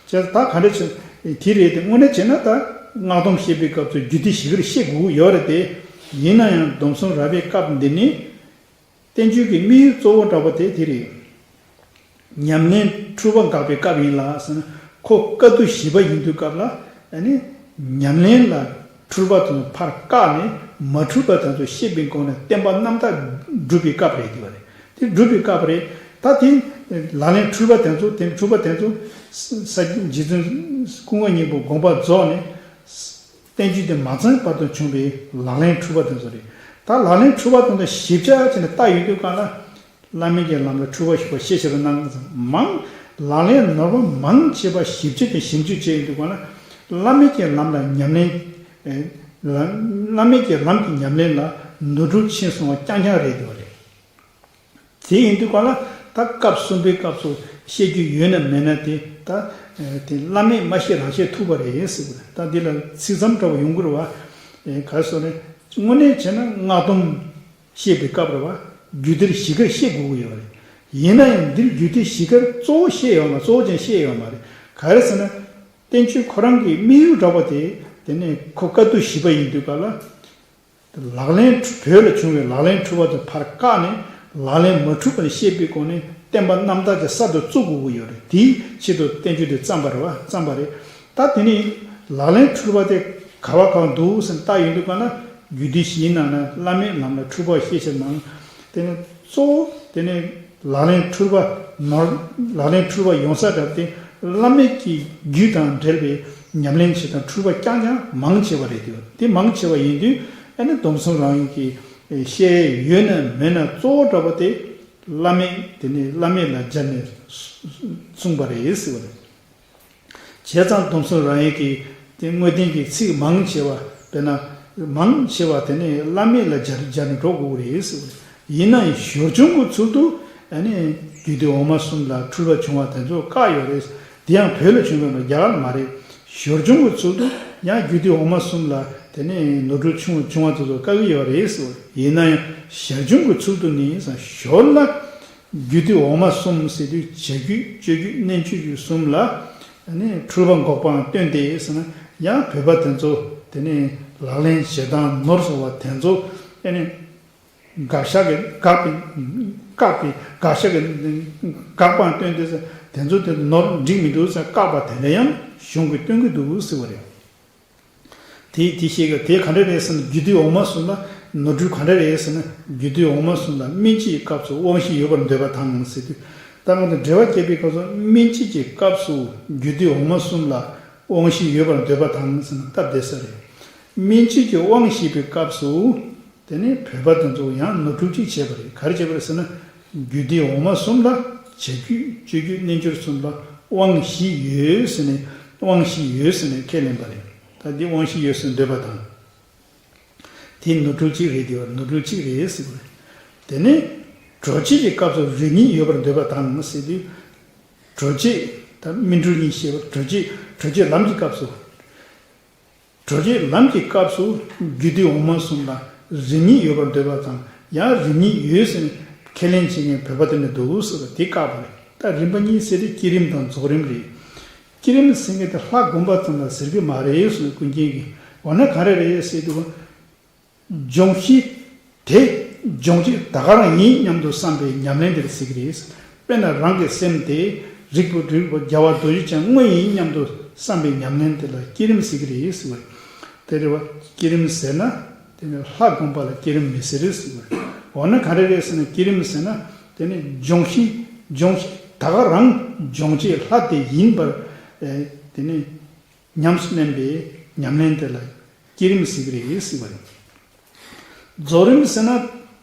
ཙང་ད་ག་འདྲ་བྱས་དེ་རེད་དེ། དངོས་གནས་བྱས་ན་ད་སྔགས་སྡོམ་བཤད་པའི་སྐབས་སུ་རྒྱུད་སྡེ་བཞི་ཀར་བཤད་དགོས་ཀྱི་ཡོད་རེད་དེ། ཡིན་ན་ཡང་སྡོམ་གསུམ་ར་བའི་སྐབས་འདི་ནི། བསྟན་བཅོས་ཀྱི་དམིགས་ཡུལ་གཙོ་བོ་འདྲ་པོ་དེ་དེ་རེད། ཉམས་ལེན་འཁྲུལ་པ་འགག་པའི་སྐབས་ཡིན་ལ་ཟེར་ན། ཁོ་བཀའ་བསྡུ་བཞི་པ་ཡིན་དུས་སྐབས་ལ། ཨ་ནི་ཉམས་ལེན་ལ་འཁྲུལ་པ་དེ་ཚོ་ཕར་བཀག་ནས་མ་འཁྲུལ་པ་དེ་ཚོ་ཤེས་པའི་སྒོ་ནས་བསྟན་པ་རྣམ་དག་སྒྲུབ་པའི་སྐབས་རེད་དེ་བ་རེད། དེ་སྒྲུབ་པའི་སྐབས་རེད། ད་དེ་ལག་ལེན་འཁྲུལ་པ་དེ་ཚོ་དེ་འཁྲུལ་པ་དེ་ཚོ་ས་རྗེ་བཙུན་སྐུ་ངོ་སྙིང་པོ་དགོངས་པ་རྫོགས་ནས། བསྟན་བཅོས་དེ་མ་ཚང་བར་དུ་བྱུང་བའི་ལག་ལེན་འཁྲུལ་པ་དེ་ཚོ་རེད། ད་ལག་ལེན་འཁྲུལ་པ་དེ་ཚོ་ཞིབ་ཆ་བྱས་ནས་བལྟ་ཡོང་དུས་སྒང་ལ། བླ་མེད་ཀྱི་ལམ་ལ་འཁྲུལ་པ་ཞིག་པ་ཤེས་བྱ་བའི་སྣང་ཚུལ་མང་། ལག་ལེན་ནོར་བ་མང་ཆེ་བ་ཞིབ་དཔྱད་དང་ཞིབ་འཇུག་བྱས་ཡོང་དུས་སྒང་ལ། བླ་མེད་ཀྱི་ལམ་ལ་ཉམས་ལེན། ཨེ། ལ་བླ་མེད་ཀྱི་ལམ་གྱི་ཉམས་ལེན་ལ་ནོར་འཁྲུལ་ཕྱིན་སོང་བ་རྐྱང་རྐྱང་རེད་དེ་བ་རེད། དེ་ཡིན་དུས་སྒང་ལ་ད་སྐབས་གསུམ་པའི་སྐབས་སུ་བཤད་རྒྱུ་ཡོད་ན་མེད་ན་དེ་ད་དེ་བླ་མེད་མ་བཤད་རང་བཤད་ཐུབ་པ་རེད་ཟེར་བ་རེད། ད་འདི་ལ་ཚིག་ཙམ་འདྲ་བོ་ཡོང་གི་རེད་བ། ག་རེ་ཟེར་ན། དངོས་གནས་བྱས་ན་སྔགས་སྡོམ་བཤད་པའི་སྐབས་རེད་བ། རྒྱུད་སྡེ་བཞི་ཀར་བཤད་དགོས་ཀྱི་ཡོད་རེད། ཡིན་ན་ཡང་འདིར་རྒྱུད་སྡེ་བཞི་ཀར་གཙོ་བོ་བཤད་ཡོད་མ། གཙོ་བོ་ཅན་བཤད་ཡོད་མ་རེད། ག་རེ་ཟེར་ན། བསྟན་བཅོས་ཁོ་རང་གི་དམིགས་ཡུལ་འདྲ་བོ་དེ། དེ་ནས་ཁོ་བཀའ་བསྡུ་བཞི་པ་ཡིན་དུས་སྒང་ལ། ལག་ལེན་བོད་ལ་བྱུང་བའི་ལག་ལེན་འཁྲུལ་པ་དེ་ཕར་བཀག་ནས་ལག་ལེན་མ་འཁྲུལ་པ་ཤེས་པའི་སྒོ་ནས་བསྟན་པ་རྣམ་དག་ཅིག་གསར་དུ་བཙུགས་དགོས་ཀྱི་ཡོད་རེད། དེའི་ཆེད་དུ་བསྟན་བཅོས་དེ་བརྩམས་པ་རེད་བ། བརྩམས་པ་རེད། ད་དེ་ནས་ལག་ལེན་འཁྲུལ་པ་དེ་ག་བ་གང་འདུག་ཟེར་བལྟ་ཡོང་དུས་སྒང་ལ། རྒྱུད་སྡེ་བཞིའི་ནང་ན་བླ་མེད་ལམ་ལ་འཁྲུལ་པ་ཤེས་བྱ་མང་། དེ་ནས་གཙོ་བོ་དེ་ནས་ལག་ལེན་འཁྲུལ་པ་ནོར། ལག་ལེན་འཁྲུལ་པ་ཡོང་ས་འདྲ་དེ་བླ་མེད་ཀྱི་རྒྱུད་དང་འབྲེལ་བའི་ཉམས་ལེན་བྱེད་སྟངས་འཁྲུལ་པ་རྐྱང་རྐྱང་མང་ཆེ་བ་རེད་དེ། དེ་མང་ཆེ་བ་ཡིན་དུས་ཨ་ནི་སྡོམ་གསུམ་རང་ཡིན་གྱི་བཤད་ཡོད་ན་མེད་ན་གཙོ་བོ་འདྲ་པོ་དེ་བླ་མེད། དེ་ནས་བླ་མེད་ལ་སྦྱར་ནས་གསུངས་པ་རེད་ཟེར་བ་རེད། བྱས་ཙང་སྡོམ་གསུམ་རང་ཡིག་གི་དེ་དངོས་བསྟན་གྱི་ཚིག་མང་ཆེ་བ། དཔེར་ན་མང་ཆེ་བ་དེ་ནི་བླ་མེད་ལ་སྦྱར་སྦྱར་ནས་འགྲོ་དགོས་ཀྱི་རེད་ཟེར་བ་རེད། ཡིན་ན་ཡང་ཞར་བྱུང་གི་ཚུལ་དུ་ཨ་ནི་རྒྱུད་སྡེ་འོག་མ་གསུམ་ལ་འཁྲུལ་པ་བྱུང་བ་དེ་ཚོ་བཀག་ཡོད་རེད། དེ་ཡང་བོད་ལ་བྱུང་བ་རེད། རྒྱ་གར་ལ་མ་རེད། ཞར་བྱུང་གི་ཚུལ་དུ་ཡང་རྒྱུད་སྡེ་འོག་མ་གསུམ་ལ་དེ་ནི་ནོར་འཁྲུལ་བྱུང་བྱུང་བ་དེ་ཚོ་བཀག་གི་ཡོད་རེད་ཟེར་བ་རེད། ཡིན་ན་ཡང་ཞར་བྱུང་གི་ཚུལ་དུ་ནི་ཞོར་ལ། རྒྱུད་སྡེ་འོག་མ་གསུམ་ཟེར་དུས་བྱ་རྒྱུད་སྤྱོད་རྒྱུད་རྣལ་འབྱོར་རྒྱུད་གསུམ་ལ་ནི་འཁྲུལ་པ་འགོག་པའང་སྟོན་ཏེ་ཟེར་ན། ཡང་བོད་པ་དེ་ཚོ་དེ་ནི་ལག་ལེན་བྱེད་སྟངས་ནོར་སོང་བ་དེ་ཚོ་ཨ་ནི་དགག་བཞག་གི་དགག་པའི་བཀག་པའི་དགག་བཞག་གི་དགག་པའང་སྟོན་ཏེ་ཟེར། དེ་ཚོ་དེ་ནོར་འགྲིག་མི་འདུག་ཟེར་བཀག་པ་དེ་འདྲ་ཡང་གཞུང་གིས་སྟོན་གྱི་འདུག་ཟེར་བ་རེད། དེ་དེ་ཤེས་དགོས། དེ་ག་འདྲ་རེད་ཟེར་ན། རྒྱུད་སྡེ་འོག་མ་གསུམ་ལ་ནོར་འཁྲུལ་ག་འདྲ་རེད་ཟེར་ན། རྒྱུད་སྡེ་འོག་མ་གསུམ་ལ་སྨིན་བྱེད་ཀྱི་སྐབས་སུ་དབང་ཤེས་ཡོད་པར་འདོད་པ་དང་ཟེར་དུས། ད་ང་ཚོ་འགྲེལ་པ་བརྒྱབ་པའི་སྐབས་སུ་སྨིན་བྱེད་ཀྱི་སྐབས་སུ་རྒྱུད་སྡེ་འོག་མ་གསུམ་ལ་དབང་ཤེས་ཡོད་པར་འདོད་པ་དང་ཟེར་ན་སྟབས་བདེ་ས་རེད། སྨིན་བྱེད་ཀྱི་དབང་ཤེས་པའི་སྐབས་སུ་དེ་ནི་བོད་པ་དེ་ཚོ་ཡང་ནོར་འཁྲུལ་གཅིག་བྱས་པ་རེད། ག་རེ་བྱས་པ་རེད་ཟེར་ན། རྒྱུད་སྡེ་འོག་མ་གསུམ་ལ་བྱ་རྒྱུད་སྤྱོད་རྒྱུད་རྣལ་འབྱོར་གསུམ་ལ་ དབང་བཞི་ཡོད་ཟེར་ནས་དབང་བཞི་ཡོད་ཟེར་ནས་ཁས་ལེན་པ་རེད། ད་འདི་དབང་བཞི་ཡོད་ཟེར་འདོད་པ་དང་། དེ་ནོར་འཁྲུལ་གཅིག་རེད། དེ་བ་ནོར་འཁྲུལ་གཅིག་རེད་ཟེར་བ་རེད། དེ་ནས་གྲོལ་བྱེད་ཀྱི་སྐབས་སུ་རིགས་གཉིས་ཡོད་པར་འདོད་པ་དང་ཟེར་དུས། གྲོལ་བྱེད་དང་སྨིན་གྲོལ་གཉིས་བཤད་པ། གྲོལ་བྱེད་གྲོལ་བྱེད་ལམ་གྱི་སྐབས་སུ། གྲོལ་བྱེད་ལམ་གྱི་སྐབས་སུ་རྒྱུད་སྡེ་འོག་མ་གསུམ་ལ་རིམ་གཉིས་ཡོད་པར་འདོད་པ་དང་ཡང་རིམ་གཉིས་ཡོད་ཟེར་ནས་ཁས་ལེན་བྱེད་མཁན་བོད་པ་དེ་འདྲ་འདུག་ཟེར་བ་དེ་བཀག་པ་རེད། ད་རིམ་པ་གཉིས་ཟེར་དེ་བསྐྱེད་རིམ་དང་རྫོགས་རིམ་རེད། བསྐྱེད་རིམ་ཟེར་མཁན་དེ་ལྷ་བསྒོམ་པ་ཙམ་ལ་ཟེར་གྱི་མ་རེད་ཟེར་ནས་ཀུན་མཁྱེན་གྱིས། འོ་ན་ག་རེ་རེད་ཟེར་དུས། སྦྱོང་བྱེད་དེ་སྦྱོང་བྱེད་ད་ག་རང་ཡིན་སྙམ་དུ་བསམ་པའི་ཉམས་ལེན་དེར་ཟེར་གྱི་རེད། དཔེར་ན་རང་གི་སེམས་དེ་རིག་པ་རིག་པ་རྒྱལ་བ་རྡོ་རྗེ་འཆང་དངོས་ཡིན་སྙམ་དུ་བསམ་པའི་ཉམས་ལེན་དེ་ལ་བསྐྱེད་རིམ་ཟེར་གྱི་རེད་ཟེར་བ། དེ་རེད་བ། བསྐྱེད་རིམ་ཟེར་ན་དེ་ནི་ལྷ་བསྒོམ་པ་ལ་བསྐྱེད་རིམ་མི་ཟེར་ཟེར་བ། འོ་ན་ག་རེ་རེད་ཟེར་ན་བསྐྱེད་རིམ་ཟེར་ན་དེ་ནི་སྦྱོང་བྱེད་སྦྱོང་བྱེད་ད་ག་རང་སྦྱོང་བྱེད་ལྷ་དེ་ཡིན་པར་དེ་ནི། ཉམས་སུ་ལེན་པའི་ཉམས་ལེན་དེ་ལ་བསྐྱེད་རིམ་ཟེར་གྱི་རེད་ཟེར་བ་རེད། རྫོགས་རིམ་ཟེར་ན་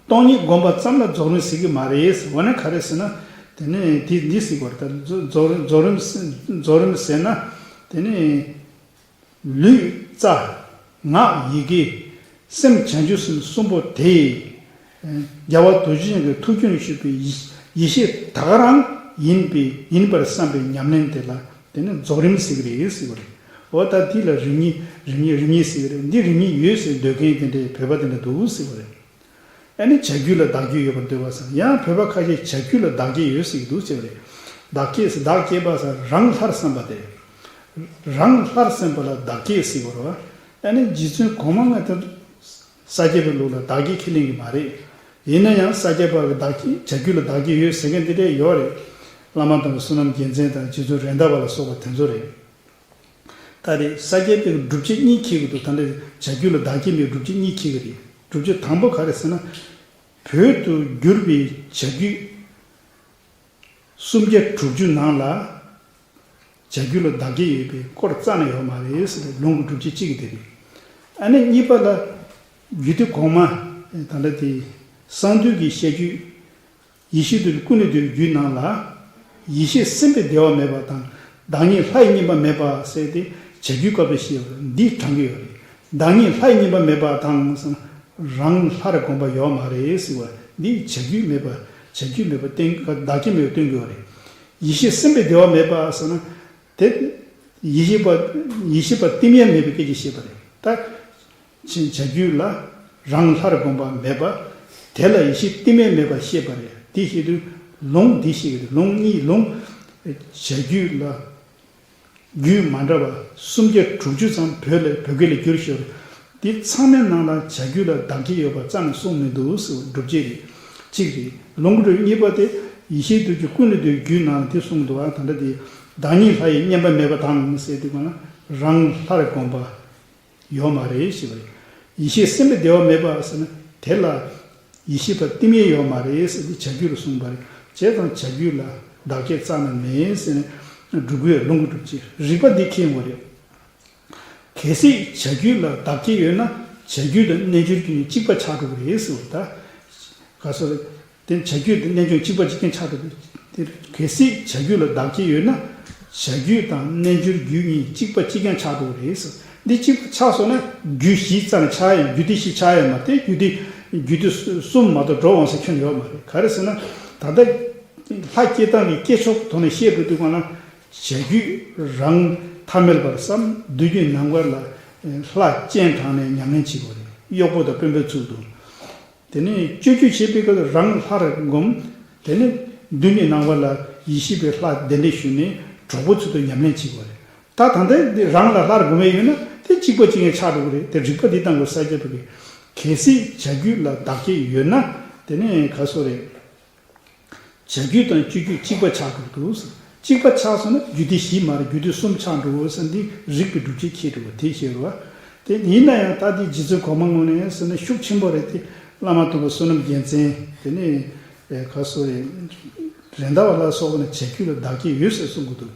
སྟོང་ཉིད་བསྒོམ་པ་ཙམ་ལ་རྫོགས་རིམ་ཟེར་གྱི་མ་རེད་ཟེར་བ་ནི་ག་རེ་ཟེར་ན། དེ་ནི་དེ་འདི་ཟེར་བ་རེད། ད་རྫོགས་རྫོགས་རིམ་རྫོགས་རིམ་རྫོགས་རིམ་ཟེར་ན་དེ་ནི་ལུས་རྩ་ངག་ཡི་གེ་སེམས་བྱང་ཆུབ་སེམས་གསུམ་པོ་དེ། རྒྱལ་བ་རྡོ་རྗེ་འཆང་གི་ཐུགས་རྒྱུད་ནས་བཞུགས་པའི་ཡེ་ཡེ་ཤེས་ད་ག་རང་ཡིན་པའི་ཡིན་པར་བསམ་པའི་ཉམས་ལེན་དེ་ལ་དེ་ནི་རྫོགས་རིམ་ཟེར་གྱི་རེད་ཟེར་བ་རེད། འོ་ད་འདི་ལ་རིམ་གཉིས་རིམ་གཉིས་རིམ་གཉིས་ཟེར་གྱི་རེད། འདི་རིམ་གཉིས་ཡོད་ཟེར་འདོད་མཁན་དེ་འདྲའི་བོད་པ་དེ་འདྲ་འདུག་ཟེར་བ་རེད། ཨ་ནི་བྱ་རྒྱུད་ལ་བདག་བསྐྱེད་ཡོད་པར་འདོད་པ་ཟེར་ཡང་བོད་པ་ཁ་ཤས་བྱ་རྒྱུད་ལ་བདག་བསྐྱེད་ཡོད་ཟེར་གྱི་འདུག་ཟེར་བ་རེད། བདག་བསྐྱེད་ཟེར་བདག་བསྐྱེད་པ་ཟེར་རང་སླར་སེམས་པ་དེ་རེད། རང་སླར་སེམས་པ་ལ་བདག་བསྐྱེད་ཟེར་བ་རེད། ཨ་ནི་རྗེ་བཙུན་གོང་མ་ལྔ་དེ་ས་སྐྱ་པའི་ལུགས་ལ་བདག་བསྐྱེད་ཁས་ལེན་གྱི་མ་རེད། ཡིན་ན་ཡང་ས་སྐྱ་པ་གི་བདག་བསྐྱེད་བྱ་རྒྱུད་ལ་བདག་བསྐྱེད་ཡོད་ཟེར་མཁན་དེ་འདྲས་ཡོད་རེད། བླ་མ་དམ་པ་བསོད་ནམས་རྒྱལ་མཚན་དང་རྗེ་བཙུན་རེད་མདའ་བ་ལ་སོགས་པ་དེ་ཚོ་རེད། ད་རེད། ས་སྐྱ་པའི་སྒྲུབ་བྱེད་གཉིས་འཁྱེར་གྱི་འདུག་ད་འདྲ་བྱ་རྒྱུད་ལ་བདག་བསྐྱེད་མེད་སྒྲུབ་བྱེད་གཉིས་འཁྱེར་གྱི་རེད། སྒྲུབ་བྱེད་དང་པོ་ག་རེ་ཟེར་ན། བོད་དུ་བསྒྱུར་བའི་བྱ་རྒྱུད། སུམ་བརྒྱ་དྲུག་ཅུ་ནང་ལ་བྱ་རྒྱུད་ལ་བདག་བསྐྱེད་ཡོད་པའི་སྐོར་རྩ་ནས་ཡོད་མ་རེད་ཟེར་ཏེ་ལུང་གི་སྒྲུབ་བྱེད་གཅིག་གི་དེ་རེད། ཨ་ནི་གཉིས་པ་ལ་རྒྱུད་སྡེ་གོང་མ་ད་ལྟ་དེ་གསང་འདུས་ཀྱི་བཤད་རྒྱུད་ཡེ་ཤེས་འདུས་ཀུན་ལས་འདས་རྒྱུད་ནང་ལ་ཡེ་ཤེས་སེམས་དཔའི་བདེ་བ་མེད་པ་དང་བདག་ཉིད་ལྷ་ཡི་བསྙེན་པ་མེད་པ་ཟེར་ཏེ་བྱ་རྒྱུད་སྐབས་སུ་བཤད་པ་འདི་དྲངས་ཀྱི་ཡོད་རེད། བདག་ཉིད་ལྷ་ཡི་བསྙེན་པ་མེད་པ་དང་ཟེར་ན་རང་ལྷར་བསྒོམ་པ་ཡོད་མ་རེད་ཟེར་བ་འདི་བྱ་རྒྱུད་མེད་པ་བྱ་རྒྱུད་མེད་པ་བསྟན་བདག་བསྐྱེད་མེད་པ་སྟོན་གྱི་ཡོད་རེད། ཡེ་ཤེས་སེམས་དཔའི་བདེ་བ་མེད་པ་ཟེར་ན་དེ་ཡེ་ཤེས་པ་ཡེ་ཤེས་པ་རྟིང་མ་མེད་པའི་སྐད་ཆ་བཤད་པ་རེད། ད་ཕྱིན་བྱ་རྒྱུད་ལ་རང་ལྷར་བསྒོམ་པ་མེད་པ་དེ་ལ་ཡེ་ཤེས་རྟིང་མ་མེད་པ་བཤད་པ་རེད། དེ་བཤད་དུས་ལུང་འདི་བཤད་ཀྱི་རེད། ལུང་གཉིས་ལུང་བྱ་རྒྱུད་ལ། རྒྱུད་མ་འདྲ་བ་སུམ་བརྒྱ་དྲུག་ཅུ་ཙམ་བོད་ལ་བོད་སྐད་ལ་བསྒྱུར་ཞོར་འདི་ཚང་མའི་ནང་ལ་བྱ་རྒྱུད་ལ་བདག་བསྐྱེད་ཡོད་པ་རྩ་ནས་གསུངས་མི་འདུག་ཟེར་བ་སྒྲུབ་བྱེད་རེད། གཅིག་རེད། ལུང་གི་རོལ་གཉིས་པ་དེ་ཡེ་ཤེས་འདུས་ཀྱི་ཀུན་ལས་འདས་རྒྱུད་ནང་དེ་གསུངས་འདུག་ཨ། ད་ལྟ་དེ་བདག་ཉིད་ལྷ་ཡི་བསྙེན་པ་མེད་པ་དང་ཟེར་དུས་གང་ལ་རང་ལྷར་བསྒོམ་པ་ཡོད་མ་རེད་ཞེས་པ་རེད། ཡེ་ཤེས་སེམས་དཔའི་བདེ་བ་མེད་པ་ཟེར་ན་དེ་ལ། ཡེ་ཤེས་པ་རྟིང་མ་ཡོད་མ་རེད་ཟེར་ཏེ་བྱ་རྒྱུད་ལ་གསུངས་པ་རེད། བྱས་ཙང་བྱ་རྒྱུད་ལ་བདག་བསྐྱེད་རྩ་ནས་མེད་ཟེར་ནས་སྒྲུབ་དགོས། ལུང་གི་སྒྲུབ་བྱེད་རིགས་པ་འདི་མཁྱེན་དགོས་རེད། གལ་སྲིད་བྱ་རྒྱུད་ལ་བདག་བསྐྱེད་ཡོད་ན་བྱ་རྒྱུད་དང་རྣལ་འབྱོར་རྒྱུད་གཉིས་གཅིག་པ་ཆགས་འགྲོ་གི་རེད་ཟེར་བ་ད། ག་སོ་རེད། དེ་བྱ་རྒྱུད་དང་རྣལ་འབྱོར་གཅིག་པ་གཅིག་རྐྱང་ཆགས་འགྲོ་གི་རེད། གལ་སྲིད་བྱ་རྒྱུད་ལ་བདག་བསྐྱེད་ཡོད་ན་བྱ་རྒྱུད་དང་རྣལ་འབྱོར་རྒྱུད་གཉིས་གཅིག་པ་གཅིག་རྐྱང་ཆགས་འགྲོ་གི་རེད་ཟེར། འདི་གཅིག་པ་ཆགས་སོང་ན་རྒྱུད་བཞི་རྩ་ནས་ཆགས་ཡང་རྒྱུད་སྡེ་བཞི་ཆགས་ཡང་མ་རེད། རྒྱུད་སྡེ་རྒྱུད་སྡེ་གསུམ་མ་གཏོགས་འགྲོ་འོང་ས་ཁྱོན་ཡོད་མ་རེད། ག་རེ་ཟེར་ན་ད་ལྟ་ལྷ་སྐྱེ་སྟངས་ཀྱི་སྐྱེ་ཕྱོགས་ཐོག་ནས་བཤད་དགོས་དུས་གང་ལ་བྱ་རྒྱུད་རང་ཐ་མལ་པར་བསམ། སྡུག་བསྔལ་ནམ་མཁའ་ལ་ལྷ་སྤྱན་དྲངས་ནས་ཉམས་ལེན་བྱེད་དགོས་རེད། གཡོག་པོ་དང་དཔོན་པོའི་ཚུལ་དུ། དེ་ནས་སྤྱོད་རྒྱུད་བྱེད་པའི་སྐབས་སུ་རང་ལྷར་བསྒོམ། དེ་ནས་སྡུག་བསྔལ་ནམ་མཁའ་ལ་ཡེ་ཤེས་པའི་ལྷ་གདན་འདྲེན་ཞུས་ནས་གྲོགས་པོའི་ཚུལ་དུ་ཉམས་ལེན་བྱེད་དགོས་རེད། ད་ད་ལྟ་འདི་རང་ལ་ལྷར་བསྒོམས་ཡོད་ན་དེ་གཅིག་པ་གཅིག་རྐྱང་ཆགས་འགྲོ་གི་རེད། དེ་རིགས་པ་འདི་བཏང་དགོས་ས་སྐྱ་པ་གི། གལ་སྲིད་བྱ་རྒྱུད་ལ་བདག་བསྐྱེད་ཡོད་ན་དེ་ནས་ག་སོ་རེད། བྱ་རྒྱུད་དང་སྤྱོད་རྒྱུད་གཅིག་པ་ཆགས་འགྲོ་གི་འདུག་གཅིག་པ་ཆགས་སོང་ན་རྒྱུད་སྡེ་བཞི་མ་རེད། རྒྱུད་སྡེ་གསུམ་ཆགས་འགྲོ་གི་ཟེར་འདི་རིགས་པའི་སྒྲུབ་བྱེད་ཁྱེད་འགྲོ་བ་དེ་བཤད་རོ། དེ་ཡིན་ན་ཡང་ད་འདི་རྗེ་བཙུན་གོང་མ་ངོས་ནས་ཟེར་ན་ཤུགས་ཆེན་པོ་རེད་དེ། བླ་མ་དམ་པ་བསོད་ནམས་རྒྱལ་མཚན་དེ་ནས་ག་སོ་རེད། རེད་མདའ་བ་ལ་སོགས་པ་ནས་བྱ་རྒྱུད་ལ་བདག་བསྐྱེད་ཡོད་ཟེར་གསུང་གི་འདུག་